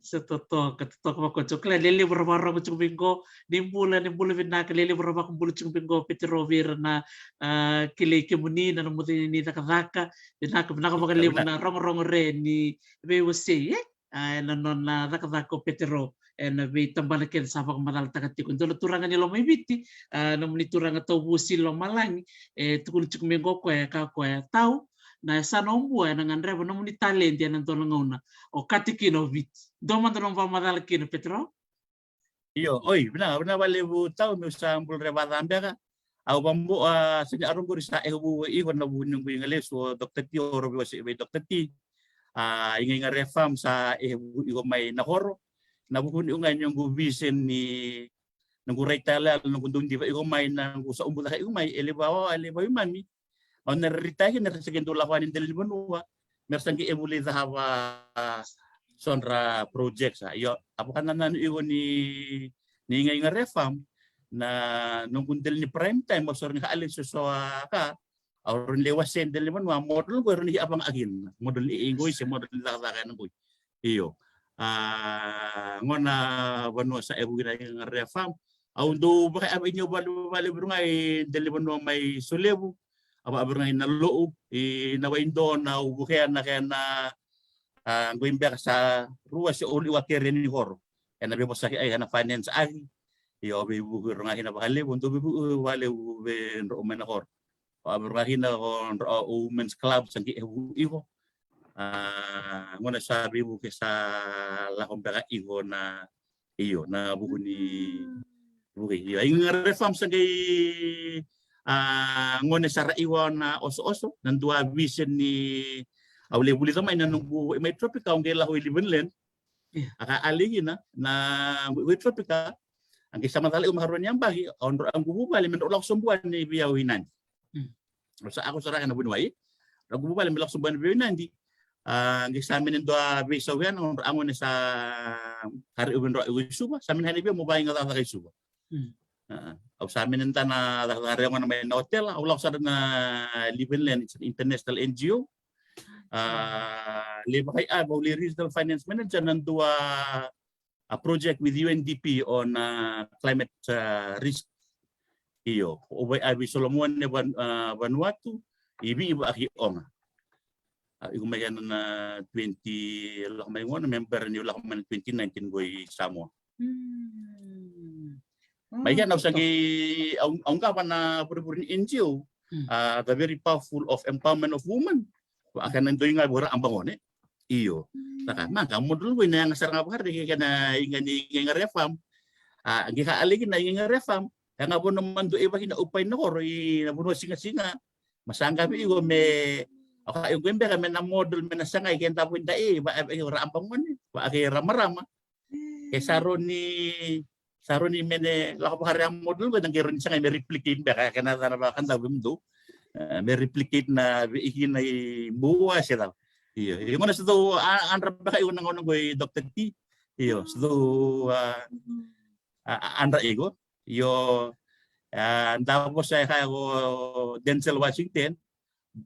Sa totoka, totoka vakaoti. Au kila lelevu ra vakarogo tiko vei qo, ni bula, ni bula vinaka, lelevu ra vakabula tiko vei qo, Petero, vei ira na, a, kilai kemuni, na nomu cei ni cakacaka, vinaka, vinaka vakalevu na rogorogo re ni veiwasei, e? A, ena nona cakacaka o Petero ena veitabana kece sa vakamacalataka tiko. Dua na turaga ni Lomaiviti, a, nomuni turaga Tauvusi Lomalagi, e tukuna tiko mai qo o koya, e kaya o koya, Tau, na yasana o Bua ena gadreva nomuni taledi ena dua na gauna, okati kina o Viti. Dua mada nomu vakamacala kina, Petero? Io, oi, vinaka, vinaka vakalevu Tau, meu sa bula re vakaca beka. Au vabo, a, sa ni aro qori sa e vu iko na vu ni qu iga lesu o Doctor T, o rovi wase vei Doctor T. A, iga iga re farm sa e vu iko mai na koro. Na vu ni uga ni qu vision ni na qu raitayaloyalo, na qu dau diva iko mai, na qu sa ubu caka iko mai, e levu a, e levu a i mami. Au na retire kina, ra sa qai dau lako yani dela ni vanua me ra sa qai e vuli cava so dra project sa. Io, a vakanananu iko ni, ni iga iga re farm, na noqu dela ni prime time, au sa rawa ni ka a lesu so a ka, au rawa ni lai wasea dela ni vanua, model qo e rawa ni a vaga kina, model ni iqoi se model ni cakacaka ena qoi. Io. A, gona vanua sa e vu kina iga iga re farm, au dau vakayavi ni au vale, vale vuru ga i dela ni vanua mai Solevu. A vakavurugai na lo'u i na wai dona, au vukea na kena, a, qoi beka sa rua se olu iwa kere ni koro. Ena veivosaki ai ena finance aki. Io, veivuke ro ga kina vakalevu, dou veivuke vakalevu vei dro mai na koro. Vakavurugai kina ko dro women's club sa qi e vu iko. A, gona sa veivuke sa lako beka iko na, io, na vuku ni vuke. Io, iga iga re farm sa qai, a, gone sa ra iwa na osooso, na dua vision ni, au lai vulica mai na noqu i mai Tropica, au qai lako i Levenland. Ia. A ka a lai kina na noqu i Tropica, a qai sa macala iwa makarua ni yabaki, au dro a qu vuvale me dro lako sobu yani vei au i Nadi. Mm. Sa ako sara ga na vuniwai. Ra qu vuvale me lako sobu yani vei au i Nadi. A, qai sa mene dua veisau yani, a gone sa kare uve dro i Suva, sa mene yani vei au mo vaiga cakacaka i Suva. Mm. A, au sa mene da na cakacaka re gona mai na hotel, au lako sara na Levenland, it's an international N G O. A, lai vakai a, au lai regional finance manager na dua a project with U N D P on, uh, climate, uh, risk. Io, o vai a vi Solomon ne Van-, uh, Vanuatu, i vi i va aki onga. A, iko mai kena na twenty, lako mai gona, member ni lako mai na twenty nineteen qo i Samoa. Mm. Mai kena au sa qai, au, au qava na vurevure ni N G O, mm, uh, the very powerful of empowerment of women. Vaka na doi ga vura aba gone. Io. Saka, maqa, model qo ina yaga sara ga vakarerei kei na iga ni iga re farm. A, qi ka a lai kina iga re farm. Yaga vanua madu e vaki na upai na koro i na vanua sigasiga. Ma sa qai vei iko me, a ka iko beka me na model me na sagai keda vo da e, va, e, ra aba gone, va, e, ra marama. Ke sa ro ni, sa ro ni mene lako vakare a model qo, da qai ro ni sagai me replicate beka, ke na cana vakadavu me dou. E, me replicate na veikina i Bua se cava. Io, io, gona sa dou a, adra beka iko na gauna qo i Doctor T. Io, sa dou a, a, a, adra iko. Io, a, da vosa e kaya ko Denzel Washington,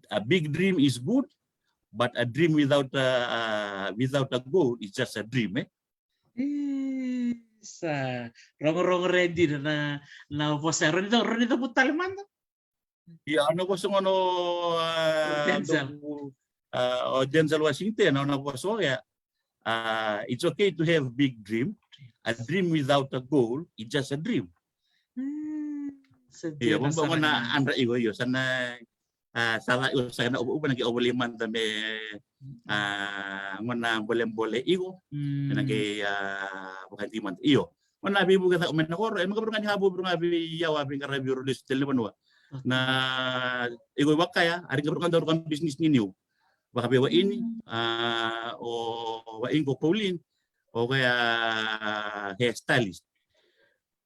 a big dream is good, but a dream without a, a, without a goal is just a dream, e? Isa, rogorogo re dina na, na vosa. Roni da, roni da butale mada. Ia, na vosa gona, a, Denzel. Dou, Ah, o Denzel Washington, o na vosa o ya. Ah, it's okay to have big dream. A dream without a goal is just a dream. Io, vamos na andra iko io sana. Ah, sa la iko sana uba uba na ke overlay manda me, ah, gona bolebole iko. Na ke, ah, vakadi manda io. Gona veivuke sa ume na koro e maka vurugani ha vurugani vei yawa vei kara vei rulisi tele vanua. Na iko vakaya ari ka vurugani da vurugani business ni niu. Vaka vei wa ini, ah, o wa ingo Pauline, o kaya hairstylist.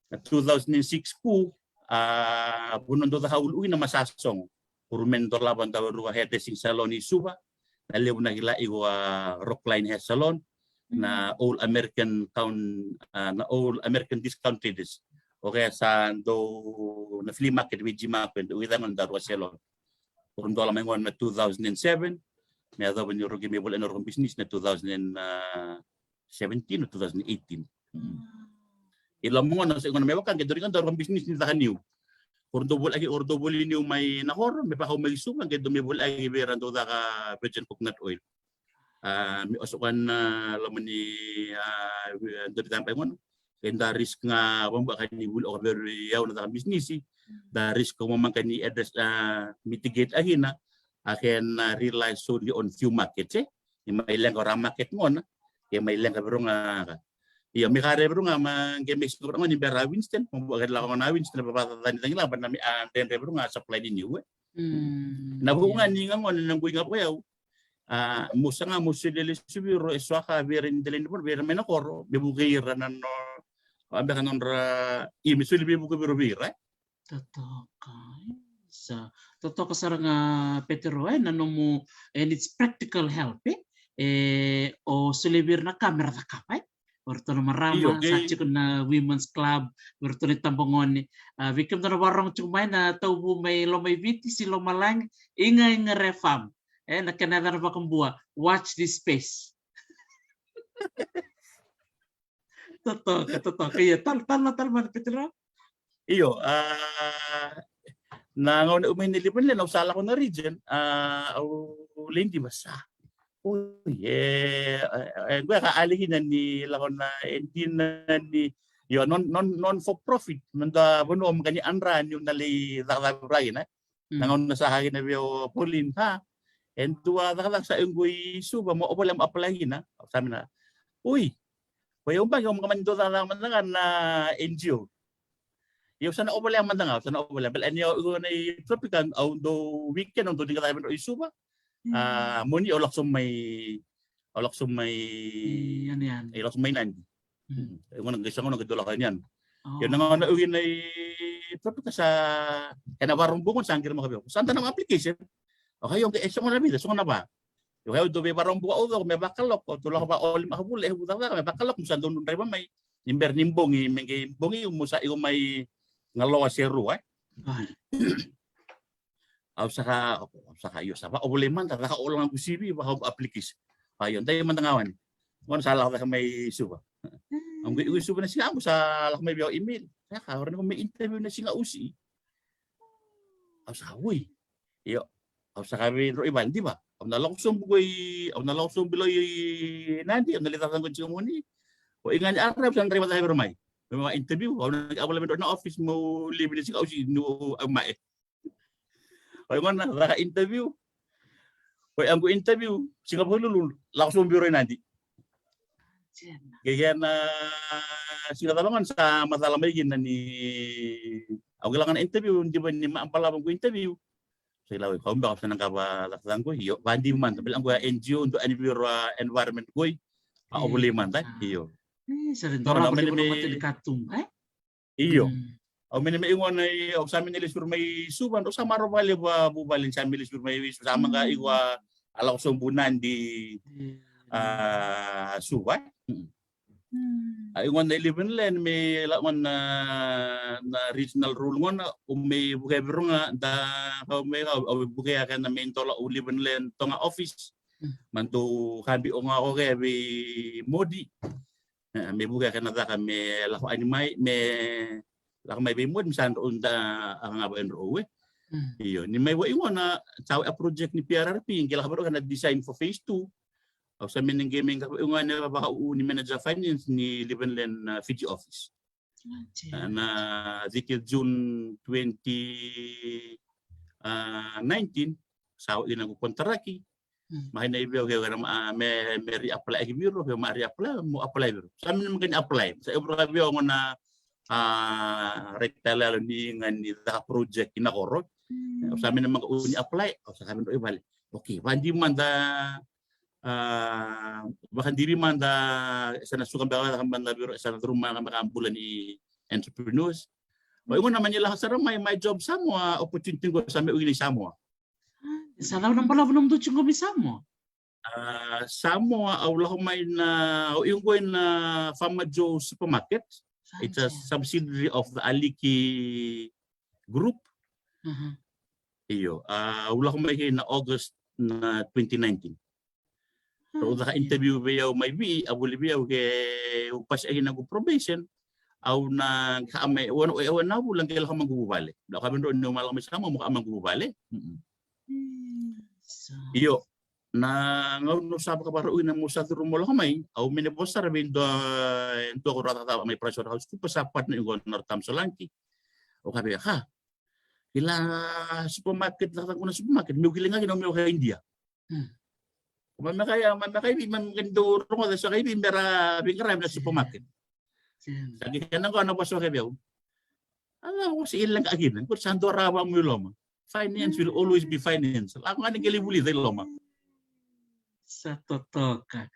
Na two thousand and six ku, ah, vuna dou caka ulu uina ma sa sogo. Kurumen dolava dau rua hairdressing salon i Suva. Na levu na kila iko a Rockline Hair Salon. Na All American Count, ah, na All American Discount Traders. O kaya sa dou na flea market vei Jimako e dou i cagona dau rua salon. Kuru dola mai gona na two thousand and seven. Me yacova ni roki me vola ena roka business na two thousand and seventeen or two thousand eighteen. I loma gona sa i gona me vaka ke dori ka dori ka business ni caka niu. Kuru dou voli aki, kuru dou voli niu mai na koro me vaka mai Suva ke dou me voli aki vei ra dou caka virgin coconut oil. Ah, me oso ka na loma ni, ah, dori tampa i gona. Ke da risk ga vambu aka ni vuli o ka veri au na caka business. Da risk mo maka ni address, ah, mitigate akina. I can, ah, rely solely on few markets, eh. I mai leqa ra market gona. Ke mai leqa veruga ka. Ia me kare veruga ma ke me siko veruga ni bera Winston. Mo ke lako na Winston ba ba tani tangi la ba na mi a dendre veruga supply ni niu, eh. Na vuga ni ga gona na gui ga vaka au. Ah, mo saga mo selele suviro e soaka vere ni dele ni vere mai na koro me vuke ira na no. Abe ka nodra i me soli me vuke viro vira, eh. Totoka. Isa. Totoka sara ga Petero, eh, na nomu, and it's practical help, eh. E o solia vei ira na ka me ra cakava, eh. O ratou na marama sa tiko na women's club, o ratou na itabagone. Ah, vei kemudou na varogo tiko mai na tauvu mai Lomaiviti se Lomalagi, iga iga re fam. Eh, na kena yacana vakabua, watch this space. Totoka, totoka. Ia, talo, talo, talo mana Petero. Io, ah, na gauna au mai na liva ni le na au sa lako na region, ah, au lei diva sa. Oi, e, e, e, gua ka ali kina ni lako na e dina ni, io, non, non, non for profit, manda vanua maka ni andra ni una lei cakacaka vura kina. Na gauna sa ka kina vei o Pauline, ha? E dua cakacaka sa igu i Suva mo ovolea mo apply kina. Sa mina, ui, ko i au baki o maka mani dua cakacaka mada ga na N G O. Ia au sa na ovolea mada ga, au sa na ovolea. Bela ni au igu na i Tropica, au dou weekend, au dou ni cakacaka vei dro i Suva. Ah, moni au lako so mai, au lako so mai, i Nadi. Au lako so mai Nadi. E gona qai sa gona qai dua lako i Nadi. Ia na gauna au kina i Tropica sa ena vakarau buka gona sa qiri maka vei au. Sa da na application. Okay, okay, e so gona vica, so gona va. Okay, au dou vei vakarau buka au coko me vakaloko, au dou lako va o lima ka vula e vu cakacaka me vakaloko, sa dou nu draiva mai. Ni bera ni bogi, me qai bogi, mo sa iko mai ga loa se rua, eh. Au saka, au saka, io, sa vakaovolei mada, caka ola ga ku C V, vaka application. A, io, dai mada ga wani. Gona sa lako caka mai Suva. Au qai, qai Suva na siga, au sa lako mai vei au email. Saka, ora ni ko mai interview na siga usi. Au saka, ui. Io, au saka vei dro i vale, diva. Au na lako sobu qo i, au na lako sobu lo i Nadi, au na lai caka qo i Jigamoni. O i gani ara, au sa na draiva caka vei ro mai. Me ma interview, au na, au na lai me dro na office mo live ni siga usi, no, au mai. Oi, gona caka interview. Oi, au qai interview, siga Vukelulu, lako sobu vei ro i Nadi. Ke kena siga cava gona sa macala mai kina ni au qai lako na interview, diva ni ma balava qo interview. Sa i lako i kau beka sa na qava cakacaka qo, io, vadi mada, bela qo a N G O, dua ni vei ro a environment qo, a ovolei mada, io. Io. Au mene me i gona i, au sa mene lesu mai Suva, au sa maro vale va vuvale ni sa mene lesu mai Suva, sa maqa i gua a lako sobu Nadi, a, Suva. A i gona i Livingland me lako gona na regional role gona, o me vuke vei ro ga da, ka o me ka, o me vuke a kena me dola o Livingland Tonga office. Ma dou kabi o ga o ke vei Modi. E, me vuke a kena caka me lako ani mai, me lako mai vei Modi, me sa dro da a ga va e dro e. Io, ni mai vakaoqo na sa a project ni P R R P, qai lako vei rau na design for phase two. Au sa mai na qai mai qai vakaoqo na vakauu ni manager finance ni Levenland, uh, Fiji office. Ah, na cike June twenty, ah, nineteen, sa o ina ko kontaraki. Mm. Mai na i vei au ke, ah, me, me reapply ki vei iro, ke ma reapply, mo apply vei iro. Sa mai na qai apply. Sa i vei au qo na, ah, raitayaloyalo ni ga ni caka project ina koro. Mm. Sa mai na qai uu ni apply, au sa ka mai na i vale. Okay, vadi mada, ah, vakadivi mada, e sa na suka beka mada vei iro, e sa na curuma ga beka bula ni entrepreneurs. Vakaoqo na mani lako sara mai, my job Samoa, opportunity qo sa mai ui ni Samoa. Sa cava na balavu nomudou tiko qo mai Samoa? Ah, Samoa, au lako mai na, o iqo na Farmer Joe Supermarket. It's a subsidiary of the Aliki Group. Aha. Io, ah, au lako mai kei na August na twenty nineteen. Rau caka interview vei au mai Viti, a vuli vei au ke u pasi aki na noqu probation. Au na ka mai, au na, au na vula qai lako mai noqu vale. Na ka vei rau ni au mai lako mai Samoa, mo ka mai noqu vale. Mm-mm. Mm, so. Io, na gauna au sa vakavakarau ina mo sa curu mo lako mai, au mai na vosa sara vei dua, dua ko rau cakacaka mai Price Waterhouse Cooper, sa partner qo na Tam Solanki. Au ka vei ka, kila supermarket, cakacaka qo na supermarket, meu kila ga kina meu ka India. Mm. Mai me ka ya, mai me ka i Viti, mai me ka ni dau rogoca eso ka i Viti me ra veiqaravi na supermarket. Sa qai kena qo na vosa vei au. Ala vosa i leqa kina, qo sa dua ra vakamu i loma. Finance will always be finance. Lako ga ni qai lai vulica i loma. Sa totoka.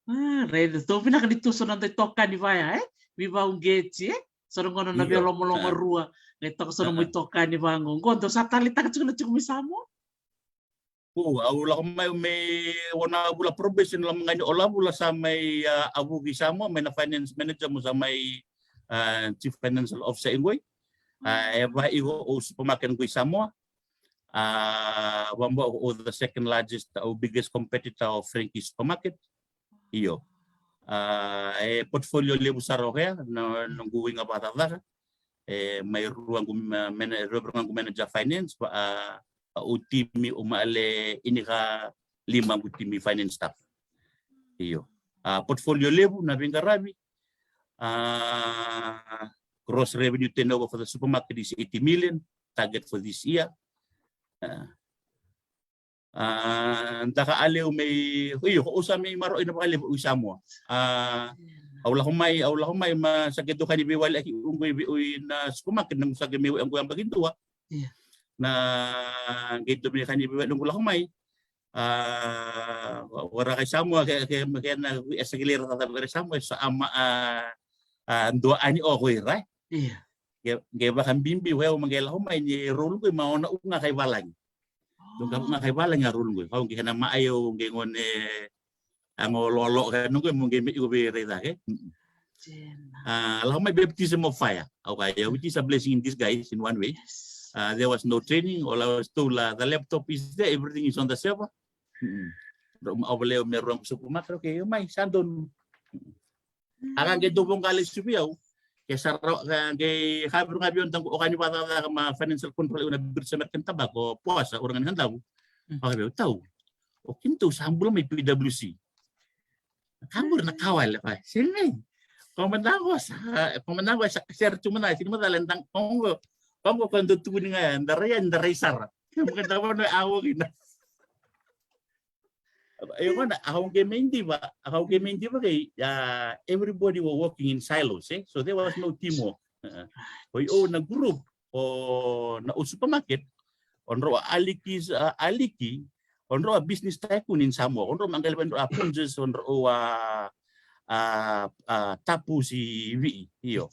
Ah, raica, tou vinaka ni tu so na dau itokani vaya, e? Veivakauqeti, e? So na gauna na veilomaloma rua. Qai toka so na mo itokani vaqo. Qo dou sa taleitaka tiko na tiko mai Samoa? O, au lako mai, au mai, au na vula probation, lako mai ga ni ola vula sa mai, ah, a vuki Samoa, mai na finance manager mo sa mai, ah, chief financial officer i qoi. Ah, e va i o, o supermarket qoi Samoa. Ah, vabau o the second largest, o biggest competitor of Frankie Supermarket. Io. Ah, e portfolio levu sara o kea, na, noqu iga vakacakacaka. E, mai rua qu ma-, mana-, rua vei rau qu manager finance, va, ah, au timi au mai le ini ka lima qu timi finance staff. Io. Ah, portfolio levu na veiqaravi. Ah, gross revenue turnover for the supermarket is eighty million, target for this year. Ah, ah, daka a leu mai, io, au sa mai marau ina vakalevu i Samoa. Ah, au lako mai, au lako mai, ma sa qai dau ka ni veiwali aki qo i vei au i na supermarket, na sa qai mai au qo yabaki dua. Io. Na qai dau mai ka ni veiwali qo lako mai. Ah, waraka i Samoa, ke, ke, ke na, e sa qai lai rau cakacaka vei ira i Samoa, e sa ama, ah, ah, dua ani o ko ira. Io. Ke, ke vakabibi, ke au ma qai lako mai ni rau lugui ma ona u ga kai valagi. Dou ka ga kai valagi a rau lugui. Kau qai na ma ai au qai gone a qo lolo ka noqu mo qai me iko vei rai cake. Mm-mm. Ah, lako mai baptism of fire. Okay, yeah, which is a blessing in disguise in one way. Yes. Ah, there was no training. All I was told, ah, the laptop is there, everything is on the server. Mm-mm. Rau ma au valeu me rua qu supermarket, okay, io mai, sa donu. Mm-mm. A ka qai dau voqa lesu vei au. Ke sa ra, ka qai ka vei rau ga vei au na dau o ka ni vakacakacaka ma financial control, au na British American Tobacco, Poasa, Uraga ni Kadavu. Mm. A ka vei au, tau. O kina tou sa bula mai P W C. Ka bula na ka wale, ka. Sega. Ko mada qo sa, ko mada qo sa, sera tu mada, sini mada le dau, ko qo, ko qo ko dau tukuni ga, da rai, da rai sara. Ke mo ka da vono a o kina. E gona, a kau qai mai diva, a kau qai mai diva kei, ah, everybody were working in silos, eh? So there was no teamwork. Uh, o i o na group, o na o supermarket, o drau a aliki, ah, aliki, o drau a business tycoon in Samoa, o drau ma qai leva drau a Punjas, o drau a, ah, ah, Tapus i Viti, io.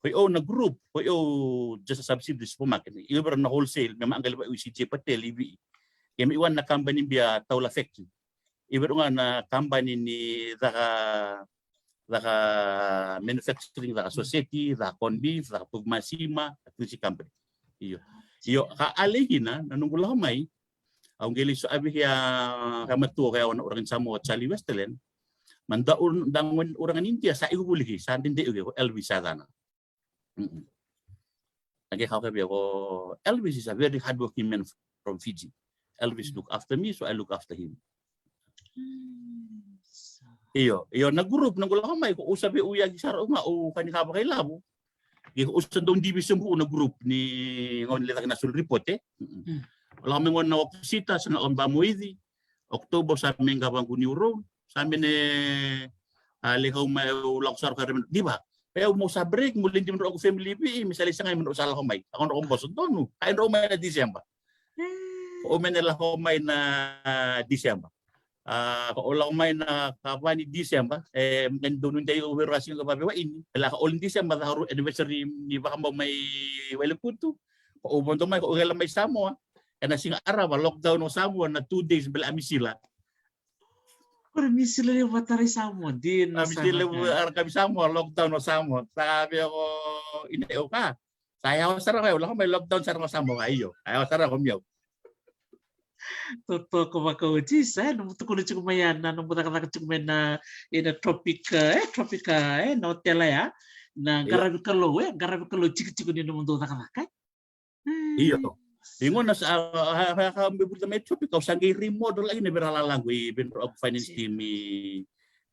Ko i o na group, ko i o just a subsidiary supermarket. I o vei rau na wholesale, me ma qai leva i C J Patel i Viti. Ke me i wana na company bia Taula Factory. I vei rau ga na company ni caka, caka manufacturing, caka soseti, caka corn beef, caka puvu masima, a tusi company. Io. Io, ka a lai kina, na noqu lako mai, au qai lai so a vei kea, ka matua kea o na Uraga ni Samoa o Charlie Westerland. Ma da ur-, da gone Uraga ni Idia sa iko vuli ki, sa dede iko, L V Sadhana. Mm-mm. A qai kaya vei au, "Elvis is a very hardworking man from Fiji. Elvis look after me, so I look after him." Io, io, na group na qu lako mai, ko u sa veiuyaki sara, u ga u kani ka vakailavo. Ke u sa dau divi se bu na group ni gauna ni lai caka na social report, e. Lako mai gauna na Okosita, sa na o Bamoici, Okotova sa mai qavaqu ni urou, sa mene, a, lai kau mai, u lako sara ka reme diva. E, au mau sa break, mo lai divi na noqu family vei, me sa lai sagai me noqu sa lako mai. A, ko noqu boso donu, a, e noqu mai na December. Ko u mene lako mai na December. A, ko u lako mai na kava ni December, e, mene donu dei o vero a siga vave wa ini. Lako o December, the anniversary ni vakamau mai Wailekutu. Ko u vodo mai, ko u gela mai Samoa. Ena siga arava, lockdown o Samoa na two days bele a misila. Kore misila levu vatarai Samoa, dina. A misila levu vatarai Samoa, lockdown o Samoa. Sa via ko ine o ka. Sa yawa sara ko, lako mai lockdown sara ko Samoa, io. A yawa sara ko miau. Totoka vakaoti, sa, e, nomu tukuna tiko mai ya, na nomu cakacaka tiko mai na, ena Tropic, e, Tropic, e, na otela ya. Na qaravi kalou, e, qaravi kalou tikitiki ni nomu dau cakacaka, e. Io. Igona sa, a, a, a, a, me vuta mai Tropic, au sa qai remodel ai na vei ira lalaqu i vei ira au finance team i,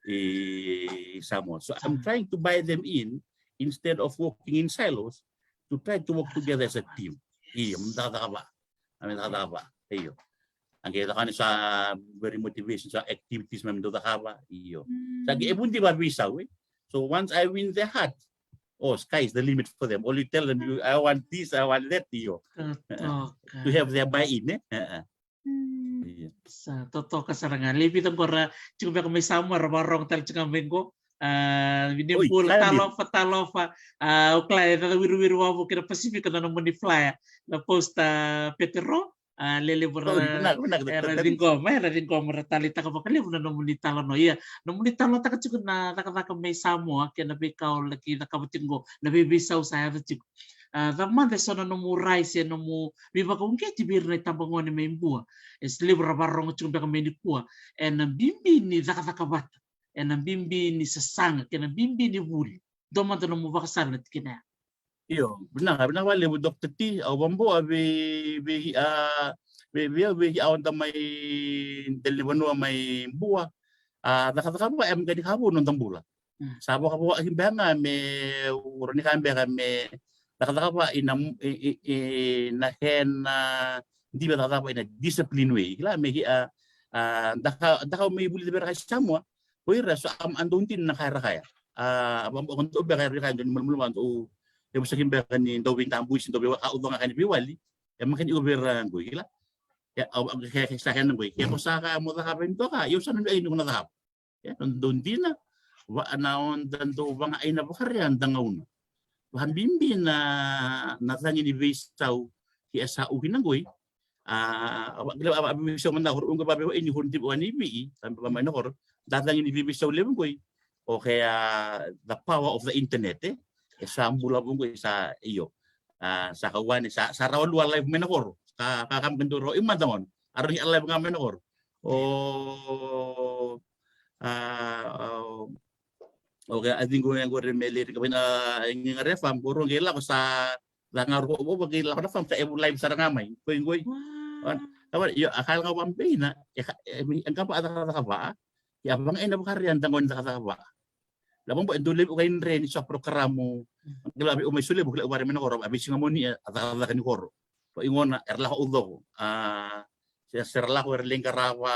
i Samoa. So I'm trying to buy them in instead of working in silos, to try to work together as a team. Io, me da cakava. A me da cakava. Io. A qai caka ni sa very motivation, sa activities me da cakava. Io. Sa qai e vuni va veisau, e. So once I win their heart, oh, sky is the limit for them. All you tell them, you, "I want this, I want that," io. Totoka. To have their buy-in, e? E, e. Io. Sa totoka sara ga. Levu vei ira qo ra tiko beka mai Samoa, ra vakarorogo tale tiko ga mai qo. A, Vinibula, talofa, talofa. A, o kila e caca wiriwiri wavoki na Pasifika na nomuni flyer. Na post, a, Petero. A, lelevu ra, era ciqoma, era ciqoma, ra taleitaka vakalevu na nomuni talanoa. Ia, nomuni talanoataka tiko na cakacaka mai Samoa, kei na veika o laki cakava tiko qo, na veiveisau sa yaco tiko. A, ca mada eso na nomu rai se nomu veivakauqeti vei ira na itabagone mai Bua. E se levu ra vakarorogo tiko beka mai nikua. Ena bibi ni cakacaka vata. Ena bibi ni sasaga, kei na bibi ni vuli. Dua mada nomu vakasala na tikina ya. Io, vinaka, vinaka vakalevu Doctor T, au vakabauta vei, vei, a, vei, vei, vei, au da mai, dela ni vanua mai Bua. A, cakacaka va, e, me qai ni ka vou noda bula. Sa vakavakaki beka ga me, u rawa ni ka beka me, cakacaka va, ina, i, i, i, na kena, diva cakacaka va, ina discipline way. Kila me ki, a, a, da ka, da ka mai vuli vei ira kai Samoa, Ko ira so a, a dau dina na ka era kaya. A, a, a, a dau beka era kaya, dau ni malumalumu, dau, e vosaki beka ni dau veitabui se dau veiwaka, au dau ga kaya ni veiwali. E maka ni iko vei ira qo, kila. E, a, a, ke, ke sa kena qo, ke ko sa ka mo cakava ni toka, io sa na vei ni ko na cakava. E, na dau dina, va na o da dau vaga aina vakaria da gauna. Vakabibi na, na cagi ni veisau, ki e sa u kina qoi, A, a, a, a, a, veisau mada na koro, uga vave ini koro diva ni vei, sa vava mai na koro. Da cagi ni veisau levu qoi. O ke, a, the power of the internet, e. E sa bula vou qoi sa, io. A, sa ka wane, sa, sa rawa lua live mai na koro. Ka, ka, ka, maka dau rawa, i mada gona. A rawa ni a live ga mai na koro. O, a, a, o ke, a ciqu e qori me leri ka vei na, e, qi ga refa, qoro qi lako sa, Lako ga ro, o, o, qai lako na farm sa e vu live sara ga mai. Qoi, qoi. Wow. Io, a kaya ga vakabibi na, e ka, e, e, e ka va a cakacaka va. Ia vaka ga ena vakaria da gone cakacaka va. Lako ga e dau levu qai dre ni sa porokaramu. Qai lako vei au mai Sulevu, qai lako vare mai na koro, a veisiga moni, e, a cakacaka ni koro. Ko i gona, era lako au coko. A, se, se ra lako era lai qarava,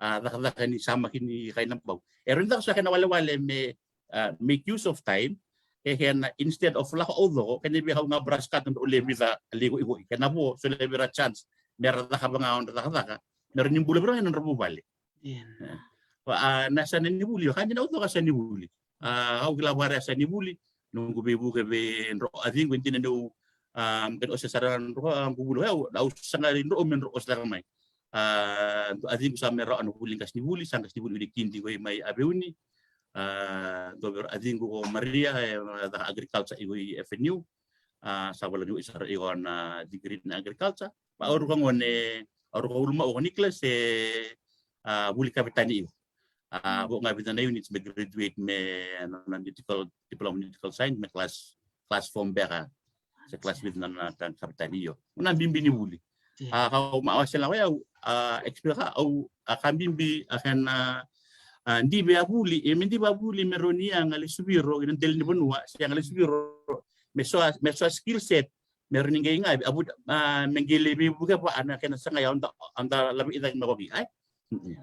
a, cakacaka ni samaki ni kai na bau. E rawa ni caka so kena walewale me, a, make use of time, e kena instead of lako au coko, kena vei kau ga brush cut dro levu ca a liko iko, kena vo, so levu ra chance, me ra cakava ga o dra cakacaka, me ra ni bula vei ra ga na dra vuvale. Io. E. Va, a, na sa na ni vuli, ka dina au coko sa ni vuli. A, au kila vare sa ni vuli, noqu veivuke vei dro a ciqu, e dina dau, a, me kena ose sara dro, a, qu vuli, au, au saga dro, me dro ose sara mai. A, a ciqu sa me rawa na vuli qasi ni vuli, sa qasi ni vuli uni kidi qoi mai Aveuni. A, dua vei ira a ciqu ko Maria, e, a caka agriculture i qoi F N U. A, sa vala ni ui sara i qo na degree na agriculture. Va au ruka gone, au ruka uluma o Nicholas, e, a, vuli kavetani i qo. A, vo ga vica na units me graduate me, na, na nautical, diploma nautical science, me class, class four beka. Se class with na, na, na kapitani, io. Na bibi ni vuli. A, ka au ma, au sega, au, a, experience ka, au, a, ka bibi, a, kena, a, divi a vuli, e me divi a vuli me rawa ni a qai lesu vei ira ena dela ni vanua, se a qai lesu vei ira me so, me so skill set me rawa ni qai ga, a, vu-, a, me qai lai veivuke vua na kena sagai, a, da, a, da laveti cake mai vei, ai? Mm-mm.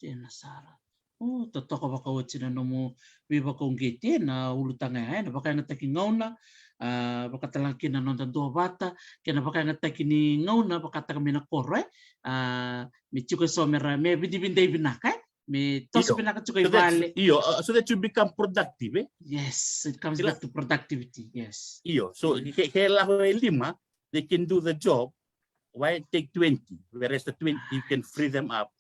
Dina sara. O, totoka vakaoti na nomu veivakauqeti ena ulutaga ya, ena vakayagataki gauna, a, vakatalega kina na noda duavata, kei na vakayagataki ni gauna vakataka mai na koro, e? A, me tiko eso me ra, me vidividei vinaka, e? Me toso vinaka tiko i vale. Io, uh, so that you become productive, e? Yes, it comes back to productivity, yes. Io, so ke, ke lako e lima, they can do the job, why take twenty? Whereas the twenty, you can free them up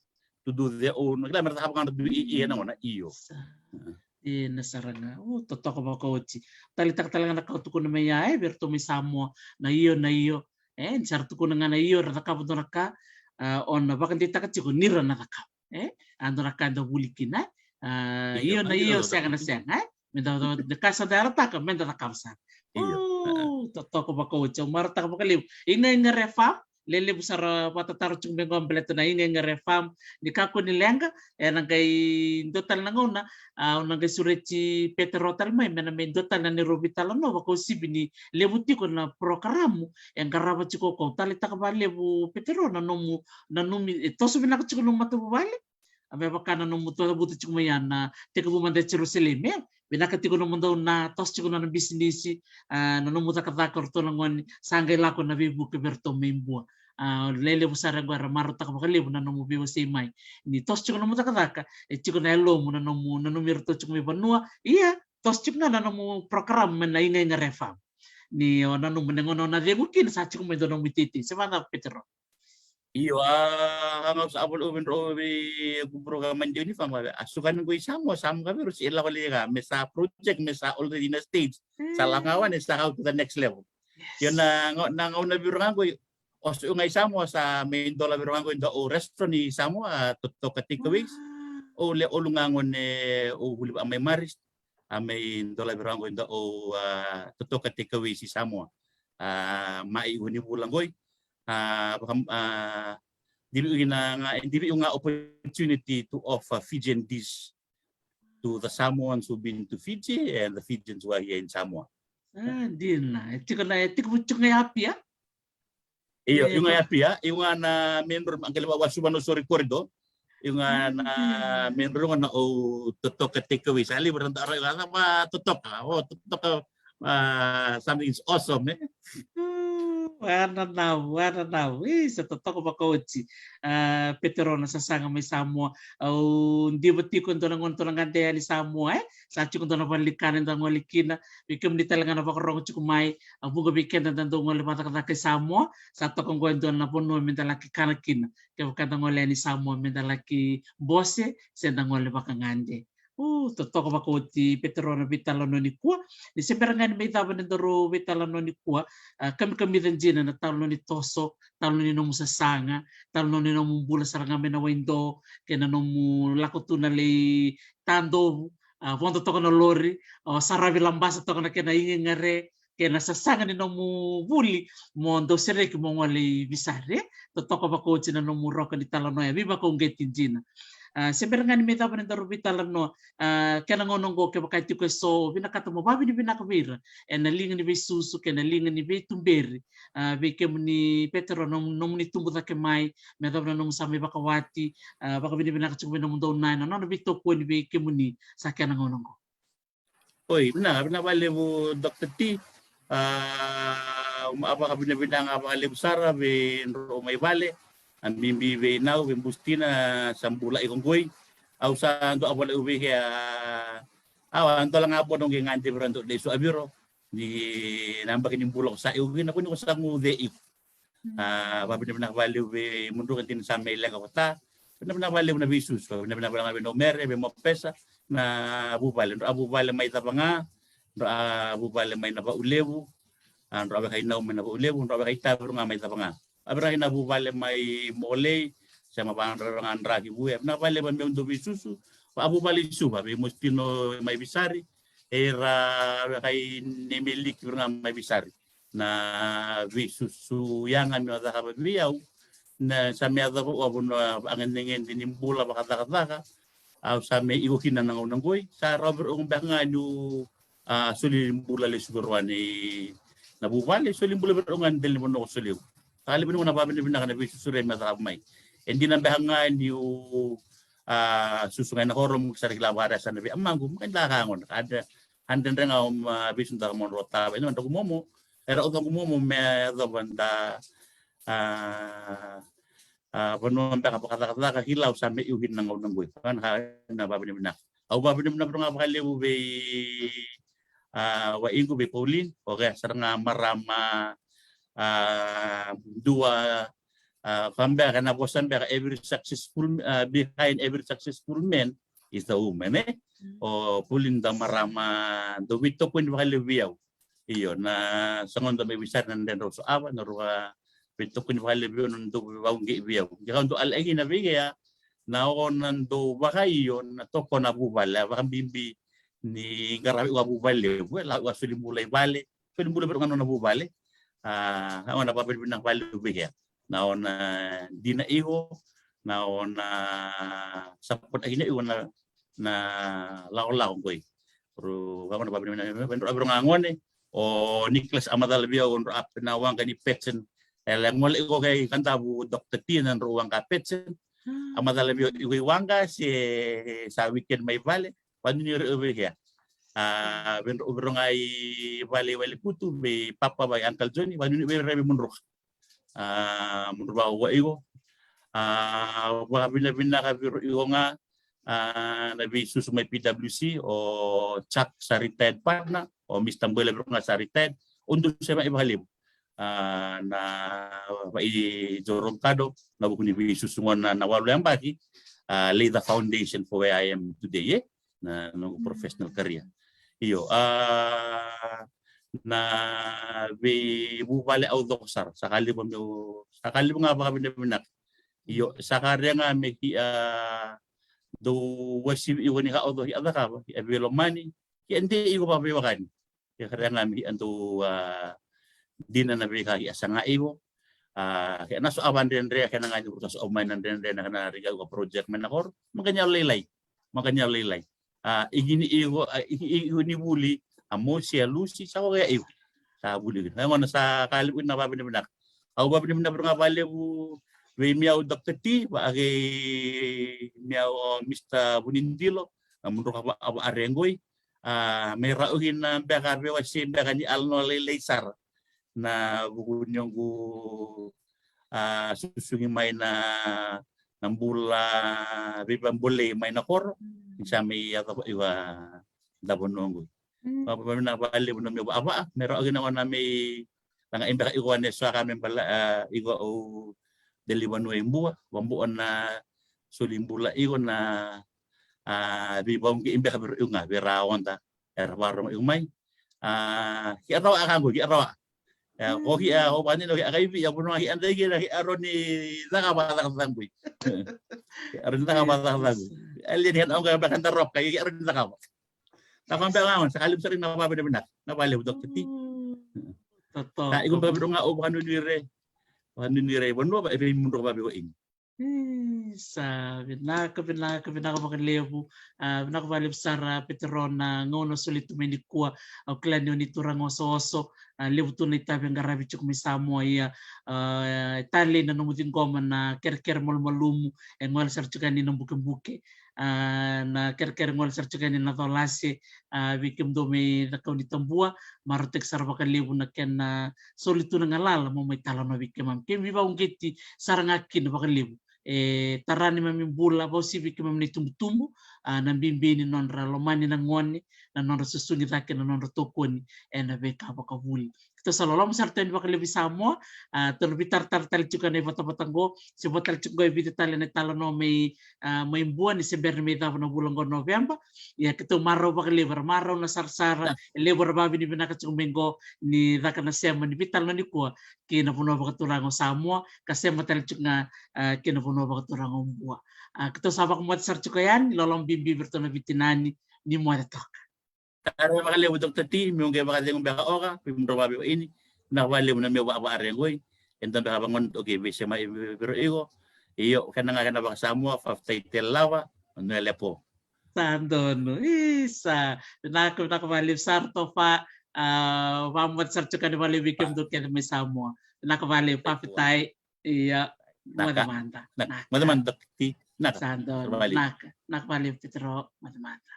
to do their own. Kila me ra cakava ga na dui i, i, ena gauna, io. Sa. Dina sara ga. O, totoka vakaoti. Taleitaka tale ga na ka o tukuna mai ya, e, vei iratou mai Samoa. Na io, na io. E, ni sa ra tukuna ga na io, ra cakava dua na ka, a, o na vakadeitaka tiko ni ra na cakava. E, a dua na ka eda vuli kina. A, io, io, na io, io, sega na sega, e? Me da, da, da ka sa da yalataka, me da cakava sara. Io. O, totoka vakaoti, au marautaka vakalevu. Iga Iga Re Farm, lelevu sara vakatataro tiko mai qo baleta na Iga Iga Re Farm. Ni kakua ni leqa, ena qai dua tale na gauna, a, au na qai sureti Petero tale mai, me na mai dua tale na neirau veitalanoa, vakauasivi ni levu tiko na porokaramu e qarava tiko o koya. Taleitaka vakalevu Petero na nomu, nanumi, e toso vinaka tiko nomu matavuvale. A, me vaka na nomu cavuta tiko mai ya na tekivu mada e Jerusalemi, e? Vinaka tiko nomudou na toso tiko na nona bisinisi, a, na nomu cakacaka o ratou na gone, sa qai lako na veivuke vei ratou mai Bua. A, lelevu sara qo era marautaka vakalevu na nomu veiwasei mai. Ni toso tiko nomu cakacaka, e tiko na yalomu na nomu, nanumi iratou tiko mai vanua, ia, toso tiko ga na nomu porokaramu mai na Iga Iga Re Farm. Ni o nanuma ni gauna o na cegu kina sa tiko mai dua nomu iteitei. Se vacava Petero? Io, a, a, au sa voleka vei drau vei qu porokaramu mai dua ni fama, a, suka ni qo i Samoa, Samoa ka vei ira se lako lai ga, me sa project, me sa already in a stage. Sa lako ga vua ni sa go to the next level. Io, na, na gauna vei ira ga qo, o sa, o ga i Samoa sa mai dola vei ira ga qo i dua o restaurant i Samoa, a, Totoka Takeaways. O le olu ga gone o vuli vaka mai Marist, a mai dola vei ira ga qo i dua o, a, Totoka Takeaways i Samoa. A, mai ua ni vula qoi. A, vaka, a, divi u ga, divi u ga opportunity to offer Fijian dish to the Samoans who've been to Fiji and the Fijians who are here in Samoa. A, dina. E tiko na, e tiko, tiko ga i Apia? Io, e, io ga i Apia, io ga na main road, a qai levu vua Suva no Sori corridor. Io ga na main road ga na o Totoka Takeaway. Sa levu ra dau rai ga na va Totoka, o Totoka, a, something is awesome, e? Ua na nau, ua na nau. E, sa totoka vakaoti. A, Petero na sasaga mai Samoa. Au diva tiko e dua na gauna, dua na gade yani Samoa, e? Sa tiko dua na valenikana eda gole kina. Vei kemuni tale ga na vakarogo tiko mai, a vuqa vei keda da dau gole vakacakacaka i Samoa, sa toka qo e dua na vanua me da laki kana kina. Kevaka da gole yani Samoa me da laki bose, se da gole vakagade. U, totoka vakaoti Petero na veitalanoa nikua. Ni se bera ga ni mai cava na nodaru veitalanoa nikua, a, kamikamica dina na talanoa ni toso, talanoa ni nomu sasaga, talanoa ni nomu bula sara ga mai na waido, kei na nomu lako tu na lai tadovu, a, vodo toka na lori, o saravi labasa toka na kena igagare, kei na sasaga ni nomu vuli mo dau sereki mo gole i Visari, e? Totoka vakaoti na nomu roka ni talanoa ya, veivakauqeti dina. A, se bera ga ni mai cava na nodaru veitalanoa, a, kena gauna oqo kevaka e tiko eso o vinakata mo vavinavinaka vei ira ena liga ni veisusu kei na liga ni veituberi, a, vei kemuni Petero, nom-, nomuni tubu cake mai, me cava na nomu sa mai vakawati, a, vakavinavinaka tiko vei nomudou na, na nona veitokoni vei kemuni sa kena gauna oqo. Oi, vinaka, vinaka vakalevu Doctor T. A, a vakavinavinaka vakalevu sara vei drau mai vale, a bibi vei nau, vei Bustina, sa bula iko qoi. Au sa dua a vakalevu vei kea, au a dola ga bono qe gade vei ira dau lesu a viro. Ni na baki ni bula ko sa iko kina ko ni ko sa gu ce iko. A, vakavinavinaka vakalevu vei mudruka dina sa mai leqa vata. Vinavinaka vakalevu na veisusu, vinavinaka vakalevu vei Naumere, vei Mopesa, na vuvale, drau a vuvale mai Cavaga, drau a vuvale mai Navaulevu, a, drau a weka i Nau mai Navaulevu, drau a weka i Taveru ga mai Cavaga. A vei ira na vuvale mai Molei, se ma vaka drau ga draki vue, vinaka vakalevu meu dau veisusu, a vuvale i Suva, vei Mositino mai Visari, e ira a weka i Nemeliki vei ira ga mai Visari. na veisusu yaga me o cakava vei au, na sa me yacova au a vanua vaganegede ni bula vakacakacaka. Au sa me iko kina na gauna qoi, sa rawa vei rau beka ga niu a soli bula lesu vei rau ni na vuvale, soli bula vei rau ga ni dela ni vanua ko solia. Sa levu ni gauna vavinavinaka na veisusu re me cakava mai. E dina beka ga niu a susu ga ina koro mo sa ra kila vare sa na vei amagu mo ka daka gona ka dre, a dredre ga o ma veisusu daka mo dro tava ina draku momo. Era o caku momo me yacova da a a vanua beka vakacakacaka kila au sa me iu kina na gauna qoi. Ka na ka na vavinavinaka. Au vavinavinaka vei rau ga vakalevu vei a waiqu vei Pauline, o kea sara ga marama a dua a ka beka na vosa beka every successful a behind every successful man is a woman, e? O Pauline da marama dau veitokoni vakalevu vei au. Io, na sa gauna dau mai veisari na dredre au so ava, na rua veitokoni vakalevu vei au na dau veivauqei vei au. Ke kau dau alai kina vei kea na o na dau vakaio na tokona vuvale a vakabibi ni qaravi ua vuvale levu e la ua soli bula i vale, soli bula vei rau ga nona vuvale. A ka gona vavinavinaka vakalevu vei kea na o na dina iko, na o na sapoti kina iko na na lakolako qoi. Ru vavinavinaka vei rau ga gone. O Nicholas a macala vei au o drau a na waqa ni Petsen. E le gole iko kei Kadavu Doctor T na drau waqa Petsen. A macala vei au iko i waqa se sa weekend mai vale. Vanuni rau vei kea a vei drau ga i vale i Wailekutu vei papa vei Uncle Johnny. Vanuni vei rau vei Mudroka. A Mudroka vakaua iko. A vakavinavinaka vei rau iko ga a na veisusu mai P W C, o Chuck sa retired partner, o Mister Boila vei rau ga sa retired. O dou se mai vakalevu a na vai Jorong Kado na vuku ni veisusu gona na walu yabaki a lay the foundation for where I am today, e? Na noqu professional career. Io, a na veivuvale au coko sara sa ka levu meu sa ka levu ga vakavinavinaka. Io, sa ka rea ga me ki a dou wasivi iko ni ka oco ki a cakava ki a veilomani ki a de iko vakaveiwakani. Ke karea ga me hi'a dou a dina na veika hi'a saga iko. A ke na so a vadredre ke na ga ni vurusa so au mai na dredre na kana riga iko project mai na koro. Maka ni au lailai. Maka ni au lailai. A igini iko a iko ni vuli a mosi a lusi sa ko kea iko. Sa vuli iko na gona sa ka levu ina vavinavinaka. Au vavinavinaka vuru ga valevu vei miau Doctor T va a kei miau Mister Vunidilo. Na mudroka va a regoi. A me rau kina beka veiwasei beka ni alanoa lailai sara na vuku ni oqu a susugi mai na na bula veivabolei mai na koro. Ni sa mai yacova iva da vanua oqo. Vavinavinaka valevu na meu vaavaa me rau kina gona mei laga i beka iko ane so a ka me bala a iko au deli vanua i bua vabua na soli bula iko na a veivauqei beka vei rau ga vei ra oda era vakarogo iko mai. A ki a rawa a ka qo ki a rawa. E ko ki a o vani no ki a kaivi a vuno ki a dai ki a ki a roni cakava cakacaqui. Ki a roni cakava cakacaqui. A lia ni a oga beka da roka ki a roni cakava. Na ka beka ga sa ka liu sara na vavinavinaka na valevu Doctor T. Sa iko beka vei rau ga o vakanunui re vakanunui re i vanua va e vei mudro vavei o ini. Sa vinaka vinaka vinaka vakalevu. A vinaka vakalevu sara Petero na gauna soli tu mai nikua. Au kila ni o ni turaga osooso a levu tu na itavi e qaravi tiko mai Samoa ia. A e talei na nomu ciqoma na kerekere malumalumu e gole sara tiko yani na bukebuke. A na kerekere gole sara tiko yani na colase. A vei kemudou mai na kau ni tabua marautaki sara vakalevu na kena soli tu na galala mo mai talanoa vei keimami. Keimami vauqeti sara ga kina vakalevu e tara ni mami bula vausivi keimami na itubutubu. A na bibi ni nodra lomani na gone na nodra susugi cake na nodra tokoni ena veika vakavuli. Keitou sa loloma sara tu yani vakalevu i Samoa. A tou na veitaratara tale tiko ena ivotavota qo se vo tale tiko qo e vica tale na italanoa mai a mai Bua ni se bera ni mai cava na vula qo Noveba. Ia keitou marau vakalevu era marau na sarasara e levu era vavinavinaka tiko mai qo ni caka na sema ni veitalanoa nikua ki na vanua vakaturaga o Samoa ka sema tale tiko ga a ki na vanua vakaturaga o Bua. A keitou sa vakamoce sara tiko yani loloma bibi vei iratou na veitinani ni moce toka. Taro vakalevu Doctor T, meu qai vakacegu beka oka vei mudrou vaveiwaini. Na valevu na meu vavare goi. Eda beka vagona toki vei sema i viro iko. Io, kena ga kena vakasamoa, fafitai te lava, no lepo. Sa donu. Isa. Vinaka, vinaka valevu sara Tofa. A, vamata sara tiko ni valevu vei kemudou kece mai Samoa. Vinaka valevu, fafitai. Ia, moce mada. Moce mada. Sa donu. Vinaka, vinaka valevu Petero, moce mada.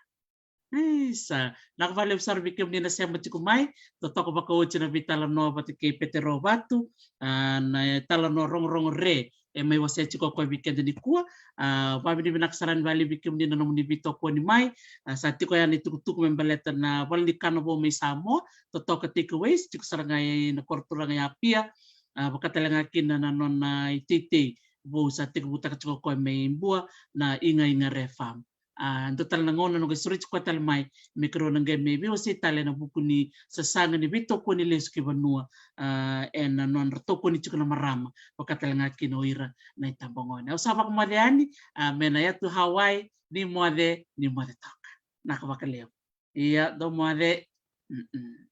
Isa, vinaka valevu sara vei kemuni na sema tiko mai. Totoka vakaoti na veitalanoa vata kei Petero Vatu, a, na talanoa rogorogo re e mai wasea tiko o koya vei keda nikua. A, vavinavinaka sara ni valevu vei kemuni na nomuni veitokoni mai. A, sa tiko yani tukutuku me baleta na valenikana vou mai Samoa, totoka takeaways, tiko sara ga ena koroturaga i Apia. A, vakatalega kina na nona iteitei vou sa tekivutaka tiko o koya mai Bua, na Igaiga Re Farm. A, dua tale na gauna na qai sureti koya tale mai me keirau na qai mai veiwasei tale ena vuku ni sasaga ni veitokoni lesu ki vanua, a, ena nodra tokoni tiko na marama, vakatalega kina o ira na itabagone. Au sa vakamoce yani, a, mai na yatu Hawaii, ni moce, ni moce toka. Vinaka vakalevu. Ia, dou moce. Mm-mm.